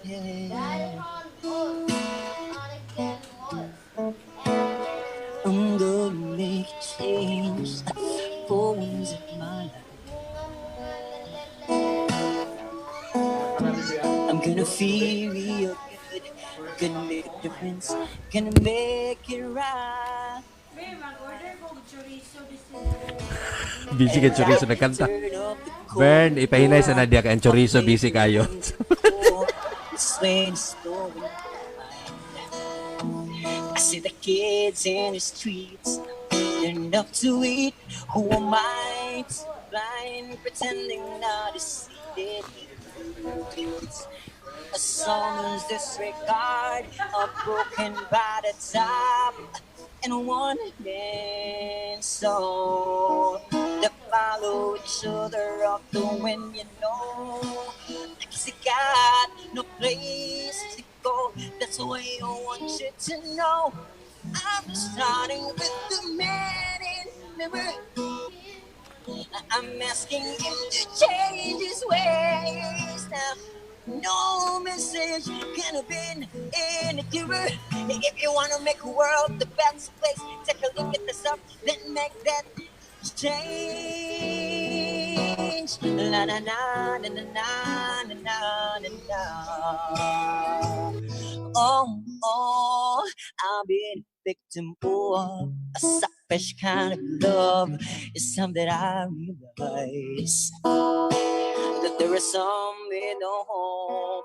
Yeah. I'm gonna make a change for once in my life. I'm gonna feel real good. Gonna make a difference. Gonna make it right. Busy kay chorizo nagkanta. Turn up the cold Bern, ipahinay sa Nadia kay ang chorizo busy kayo. I see the kids in the streets, they're enough to eat. Who am I to blind, pretending not to see it? A song is disregard, a broken by the top, and one man so they follow each other up the wind, you know. Like it's got no place to go. That's That's why I want you to know I'm starting with the man in the mirror. I'm asking him to change his ways now. No message can have been any clearer. If you wanna make the world the best place, take a look at yourself, then make that change. La na na na na na na na na na. Oh, I've been victim of a selfish kind of love. It's something I realize that there is something no home.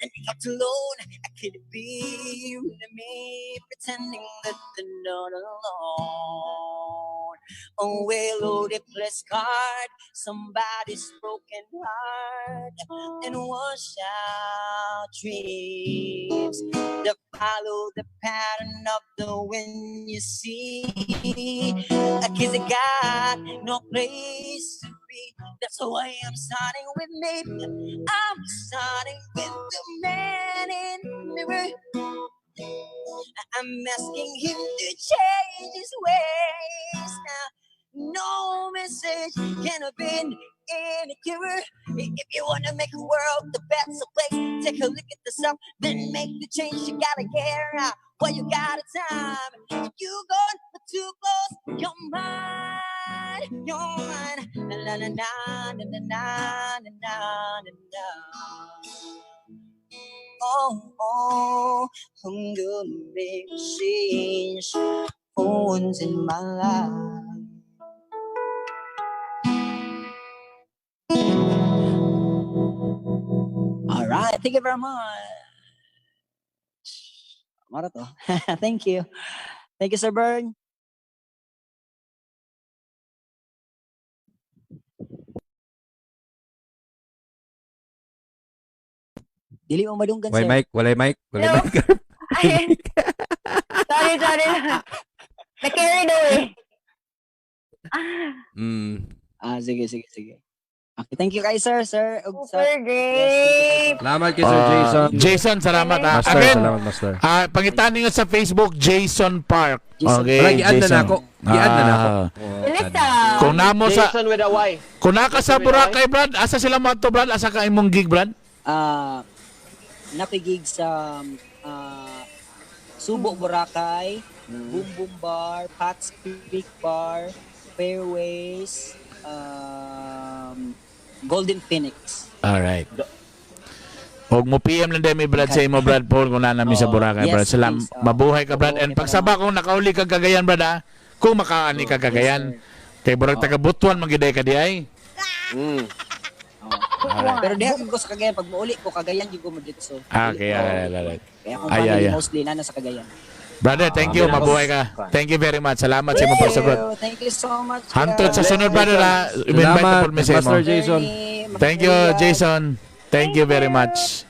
And left alone, I could be with me pretending that they're not alone. Oh, a loaded place card, somebody's broken heart, and wash out dreams that follow the pattern of the wind you see. 'Cause I got no place to be. That's why I'm starting with me. I'm starting with the man in the mirror. I'm asking him to change his ways now. No message can have been any clearer. If you wanna make the world the best place, take a look at yourself, then make the change. You gotta get out while you got a time. You gone too close, you're mine, you're mine. La la na na na na na na na na. Oh, I'm gonna make change for once in my life. All right, thank you very much. Mao ra to. Thank you. Thank you, Sir Bern. Dili mo madunggan, Walay sir. mic, walay mic, walay Hello? mic. Ay, sorry, sorry. Na-carried away. Ah, Ah, sige, sige, sige. Okay, thank you kay sir, sir. Ug sa super great. Salamat kay Sir Ah, Jason. Jason, salamat ah. Master, Again, salamat, Master. Pangitan ninyo sa Facebook, Jason Park. Jason. Okay, Wala, gi-add na Jason. nako. Gi-add na nako. Ah. Bilis ah. Kung namo sa Jason with a Y. kung naka sa Boracay, Brad, asa sila mo ato, Brad? Asa ka imong gig, Brad? Nakigig sa Subo Boracay, Boom Boom Bar, Pat's Creek Bar, Fairways, Golden Phoenix. Alright. Og mo PM lang din mi Brad sa imo Brad Paul kung naa nami sa Oo. Boracay, Yes, Brad. Salam, please. Oo. mabuhay ka, Brad. And Oo, pagsaba kung nakauli ka Cagayan, Brad, ah. Kung makaani ka Cagayan. Kay burag taga Butuan man gyud ka di ay. Oo. Pero diha ko sa Cagayan pag muuli ko Cagayan jud ko mo dito. Ah, okay, alright. Kaya akong Ay, family ay, ay. mostly na sa Cagayan. Brother, thank you. Mabuhay ka. Thank you very much. Salamat sa imong pagsagot. Thank you so much. Hantod sa sunod, brother, ha. I-invite na Salamat, po mi sa imo. Master Jason. Thank you, Jason. Thank you very much.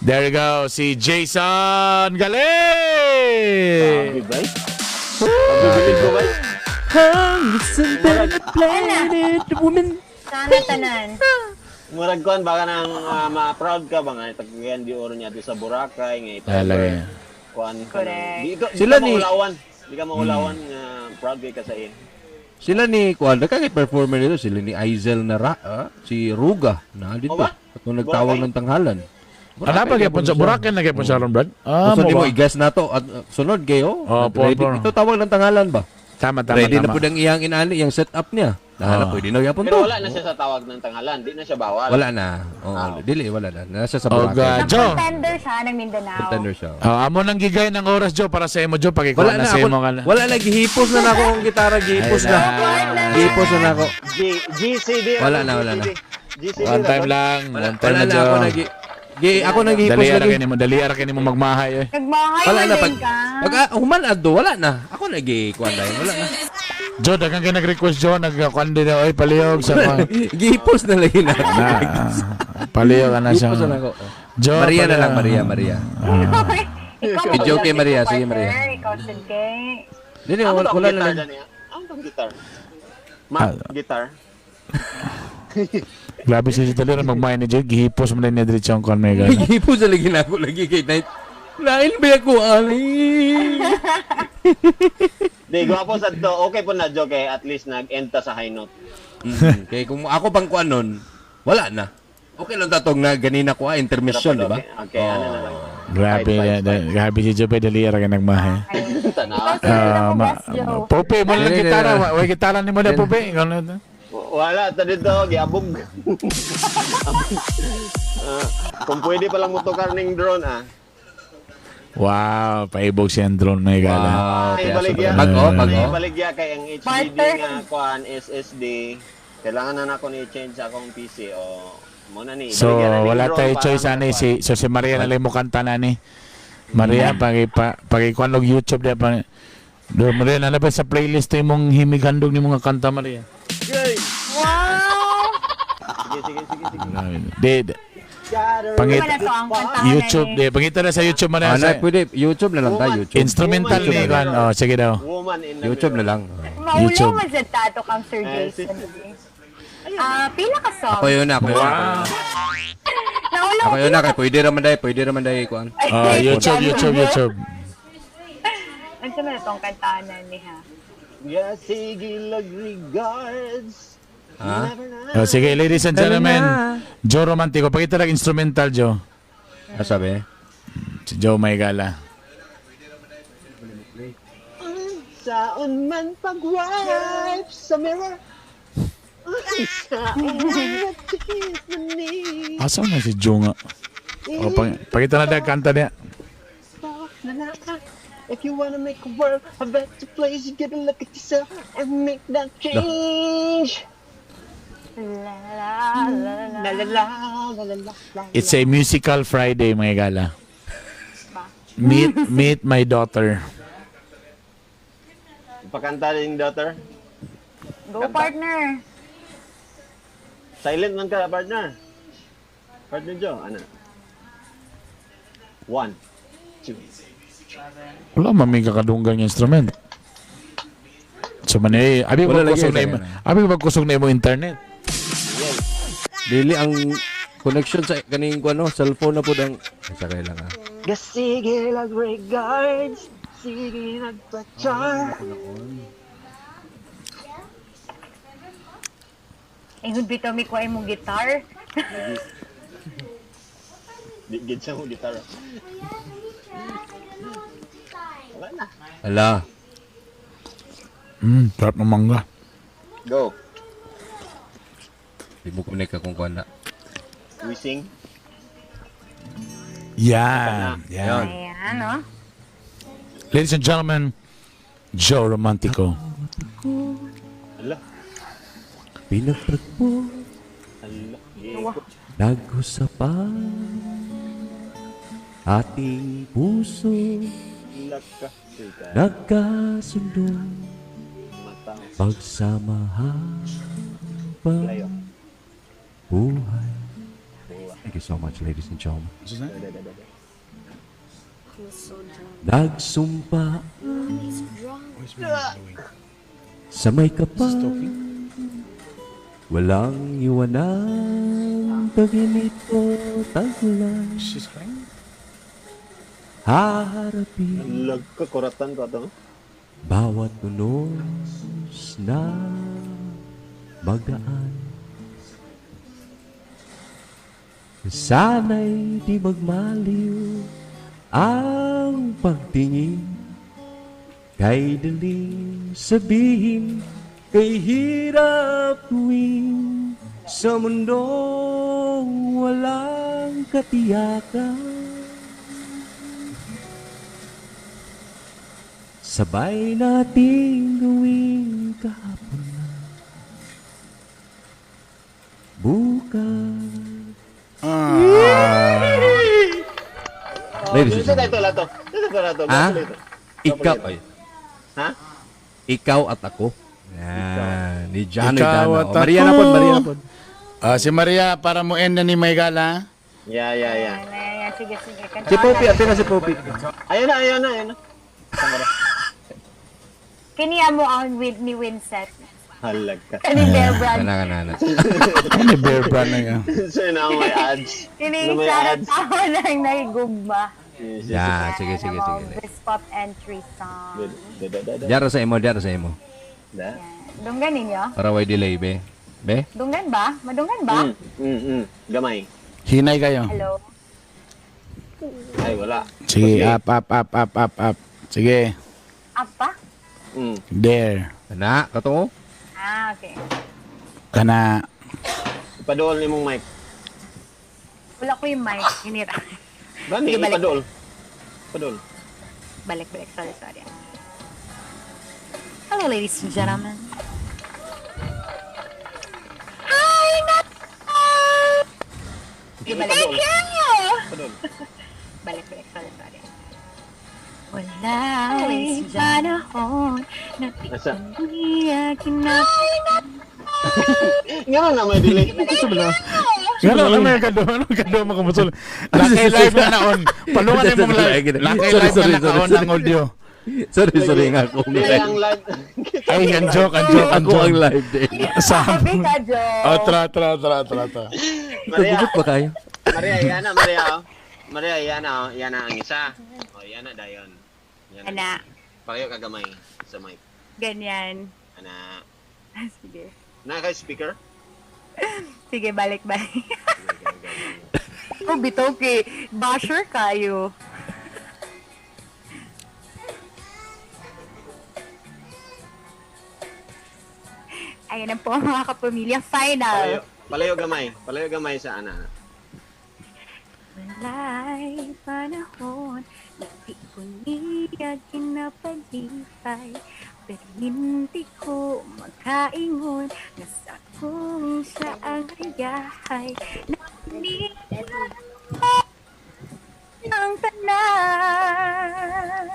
There you go. Si Jason Galing! Grabe, bay. Pabibilib ko, bay. Sana tanan. Murag kuan baka nang ma-proud ka ba nga tagyan di oro niya dito sa Boracay nga ito. Talaga. Kuan ka nang- Correct. Di Sila ka ni- maulawan. Di ka maulawan nga proud kay ka sa iya. Sila ni kuan ka kay performer nito, sila ni Aizel Nara, si Ruga na dito. Oh, ba? At nung nagtawag Boracay? ng tanghalan. Ano pa gyapon sa Boracay na gyapon sa ron, Brad? Ah, Gusto mo nimo ba? i-guess na to at sunod kayo. Oh, po, Ready po. ito tawag ng tanghalan ba? Tama, tama, Ready na tama. po ang iyang inani, iyang setup niya. Nahanap Ah. pwede na gyapon Pero to. wala na siya sa tawag ng tanghalan, di na siya bawal. Wala na. Oo, dili wala na. Nasa sa Oh, Boracay. God. Joe. Contender siya ng Mindanao. Contender siya. Oh, amo nang gigay ng oras, Joe, para sa imo, Joe. Pakikuha Wala na na sa ako. imo ka na. Wala na gihipos na nako ang gitara, gihipos Ay, na. na. Gihipos na nako. G GCD. Wala na, wala na. GCD. One time lang. One time Wala na, na Joe. ako nagi Gi, ako naghihipos Dali ara lagi. kini mo, dali ara kini mo magmahay eh. Nagmahay Wala man na din pag ka. pag human adto wala na. Ako nagi kuan dahil wala na. Joe, daghang kay nag-request Joe, nagkuan din oy palihog sa mga. Gihipos na lagi na. Na, palihog ana siya. Gihipos na ako. Joe, Maria na lang, palihog. Maria, Maria. Ikaw Video kay Maria, sige, Maria. Ikaw sige. Dili Amo wala, tong wala na guitar lang. dani. Amo tong guitar. Ma, Ah. guitar. Grabe siya si Dali ra magmahay ni Joe, gihipos man din niya diretso ang kuan may gana. Gihipos na lagi na ako lagi kay night. Lain ba ako ani? Di, gwapo sa to. Okay po na, Joe, kay at least nag-end ta sa high note. Kay kung ako pang kuan nun, wala na. Okay lang tatong na ganina ko intermission, di ba? Okay, okay, ano na lang. Grabe, Fight, fight, fight. grabe si Joe dali ra ka nagmahe. Tanaw. Ikaw sunod Ah, ako, Best Joe. Pope, mo lang Dili, dili, gitara. dili. Wa gitara ni mo na, Pope. Ikaw na ito. Wala, ta dito, giabog. Ah, kung pwede palang motukar ning drone, ah. Wow, paibog siya ang drone may gala. Wow, Ay, kaya baligya. Pag-o, pag-o. Ay, baligya kay ang HDD Barter. nga kuan SSD. Kailangan na nako ni change sa akong PC o mo na ni. So, Baligya na ning wala drone tayo para choice ani makakuan. si so si Maria na lang mo kanta na ni. Maria pagi pa pagikuan og YouTube di pa. Do Maria na ba sa playlist imong himig handog ni mga kanta Maria. Yay! Wow! Sige, sige, sige, sige. Di di- pangit Wala to ang kantahan YouTube na di pangita na sa YouTube Maria Ah, sa na, pwede. YouTube na lang tayo, YouTube. instrumental ni Woman in the kuan. mirror. Oh, sige daw. Woman in the YouTube na mirror. lang. Maulo YouTube. man sa tato kang Sir Eh, Jason. Ah, pila ka song. Ako yun na, ako yun na. Naulo Ako yun na, kay pwede raman dahil, pwede raman dahil, kuan. Oh, YouTube, YouTube, YouTube. Ano man itong kantahan na ni ha? Yeah, sige lag regards. Ha? Never know. Oh, sige, ladies and gentlemen, Joe Romantico. Pakita lang instrumental, Joe. Ah, sabi? Si Joe Maygala. Saon man pag-wipe sa mirror. Saon man Tiffany. Asa na si Joe nga? Oh, pakita na daw kanta niya. If you wanna make a world a better place, you gotta look at yourself and make that change. La la la la. La la la la la la la. It's a musical Friday, mga gala. Meet my daughter. Pakanta din, daughter. Go partner. Silent man ka, partner. Partner Joe, ano? One, two. Wala man may kakadunggang instrument. So man eh, abi Wala ba lagi, kusog na imo, sayang. abi ba kusog na imo internet? Yes. Dili ang connection sa kaning kuan no, cellphone na pud ang sa kailang ah. Sige lag regards. Sige nagpachar. Ingon bitaw mi kuha imong guitar. Di gid siya mo gitara. Wala na. Ala, Sarap ng mangga. Go. di mo connect akong kuan na. We sing. Yan, yan. Ayan, oh. Ladies and gentlemen, Joe Romantico. Ala. Pinagtagpo, Ala. Yeah. nag-usapan ating puso Laka. Sige. nagkasundo Mata. pagsama habang Layo. buhay. Thank you so much, ladies and gentlemen. Nagsumpa sa may kapal, walang iwanan, taginit o tagulan. Haharapin Laka kuratan pa to. bawat unos na magdaan. Sana'y di magmaliw ang pagtingin, kay daling sabihin, kay hirap tuwing sa mundong walang katiyakan. Sabay nating gawin kahapon na bukas. Ladies and Dito gentlemen, tayo lato. Dito tayo lato. Ah? Ikaw, ay, Ha? ikaw at ako. Yan, ni Janoy Ikaw Dana. at Oh, Maria na ako. po, Maria na po. Ah, si Maria para mo end na ni Maygala. Yeah. Ayan, ayan, sige, sige. Si Kantahan Poppy, natin. ate na si Poppy. Ayun na, ayun na, ayun na. Kiniya mo ang with ni Winset. Halag ka. Kani Bear Brand. Kana, kana, kana. Ano ni Bear Brand na yan? Sir, na may ads. Kini Na may sa ads. tao nang naigugma. Ya, sige, sige, sige. This pop entry song. Da, da, da, da. Diara sa imo, diara sa imo. Da. Dunggan ninyo? Para way delay be. Be? Dunggan ba? Madunggan ba? Gamay. Hinay kayo. Hello? Ay, wala. Sige, up, up, up, up, up, up. Sige. Up pa? There. Ana, kato. Ah, okay. Kana. Ipadool ni mong mic. Wala ko yung mic. Hinira. Bani, Sige, balik. ipadool. Ipadool. Balik, balik. Sorry, sorry. Hello, ladies and gentlemen. Hi, Nat! Sige, balik. Thank you! Ipadool. Balik, balik. Sorry, sorry. Wala'y panahon na di Nasa? ko niya kinap... Nga na may delay. Ano, ano may kado, ano kado mo kumusul. Lakay live na naon. Palungan na mong live. Lakay Sorry, live na sorry, nakaon sorry. ang audio. Sorry, sorry nga ako. Delay ang live. Ay, ang joke, ang joke, ang Ako ang joke. live din. Sa Sabi ka, Joe. Oh, tra, tra, tra, tra, tra. Maria, Kagugot ba kayo? Maria, yan na, Maria. Oh. Maria, yan na, oh. Yan na ang isa. Oh, yan na, dayon. Yan Ana, Pareho kagamay sa mic. ganyan. Ana. Sige. Na kay speaker? Sige, balik, balik. Oh, bitaw kay basher kayo. Ayan na po mga kapamilya. Palayo, Final. palayo gamay. Palayo gamay sa ana. Wala'y panahon na di ko niya ginapaglipay. Pero hindi ko makaingon na sa kung siya ang ayahay na hindi ang tanan.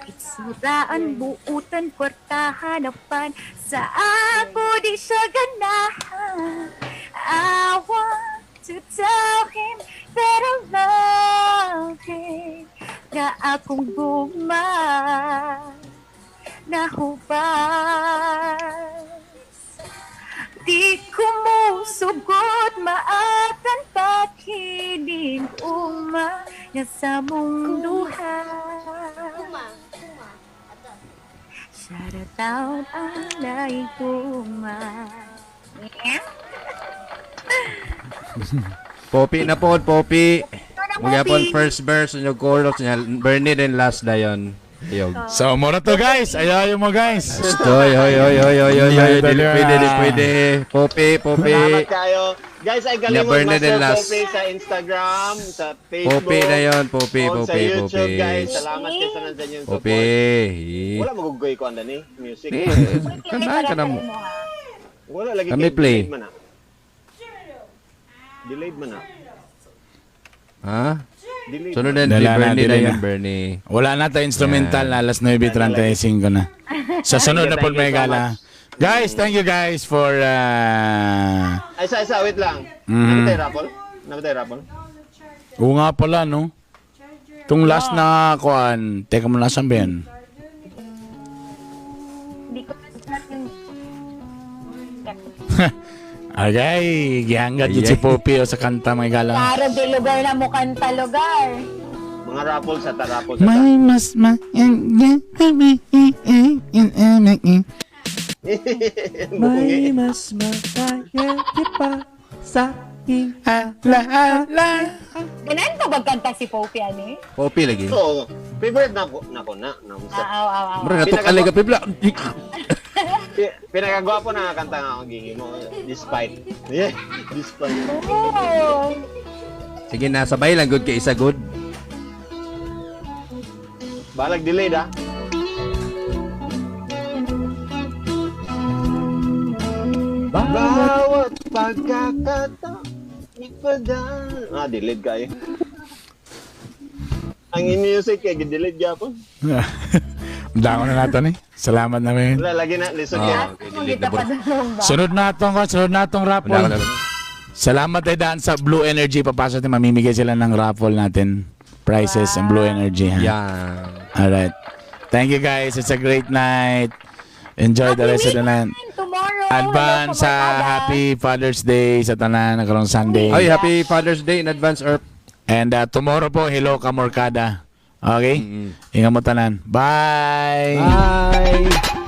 Itsuraan, buutan, kwarta, hanapan. Sa ako di siya ganahan. I want to tell him that I love him, na akong guma nahubas. Di ko musugot maatan pakining uma nga sa mong duha. Kuma. Kuma. Ato. Shout out ang kuma. Poppy na po, Poppy. na, Magyapon Poppy. first verse inyo chorus niya. Bernie then last dayon. Ayog. So, mura to guys. Ayaw mo guys. Hoy, hoy, hoy, hoy, hoy, hoy, hoy. Dili pwede, dili pwede. Poppy, Poppy. Salamat kayo. Guys, ay galing mo Bernie Master din last. Poppy sa Instagram, sa Facebook. Poppy na yon, Poppy, o sa Poppy, YouTube, Poppy. guys. Salamat kayo sa nandyan yung support. Poppy. Wala magugoy ko andan eh. Music. Eh, kanaan ka na mo. Wala lagi Kami kay- play. Delayed man ah. Delayed man ah. Ha? Delayed. Sunod na, Dala di na, Bernie na dala yun, na. Bernie. Wala na tayo instrumental na alas 9:35 na. Sa sunod na po Thank you may so gala. much. Guys, thank you guys for Ay, isa, isa, wait lang. Napatay raffle? Napatay raffle? Oo nga pala, no? Itong last na kuan, teka mo nasaan ba yan? Hindi ko na yung Agay, gihanggat yun si Poppy o sa kanta may gala. Claro, di lugar na mo kanta lugar. Mga raffle sa ta, raffle sa ta. May mas ma Bungi. mas masaya pa sa Ala, ala. Ganan ka ba kanta si Poppy, ani? Poppy lagi. So, favorite na ko na ko na. na Ah, aw, aw, aw. Mura na alay ka pibla. Pinakagwapo na nga kanta nga akong gihimo despite. Yeah, despite. Oh. Sige na, sabay lang good kay isa good. Balag delayed ah. Bawat pagkakata ipadaan. Ah, delayed kayo. Ang in-music kay delayed gyapon. Dako na natin eh. Salamat namin. Wala lagi na lisod Ah, kay. okay, Kung delayed kita na pa bro. ba? Sunod na tong Wala raffle. ka na. Salamat ay daan sa Blue Energy. Papasok natin, mamimigay sila ng raffle natin. Prizes and Blue Energy. Ha? Yan. Alright. Thank you guys. It's a great night. Enjoy the rest of the night. Tomorrow. Advance sa Hello, kabarkada. Happy Father's Day sa tanan na karong Sunday. Ay, happy Father's Day in advance, Erp. And tomorrow po, hello Kamorkada. Okay? Ingat mo tanan. Bye! Bye.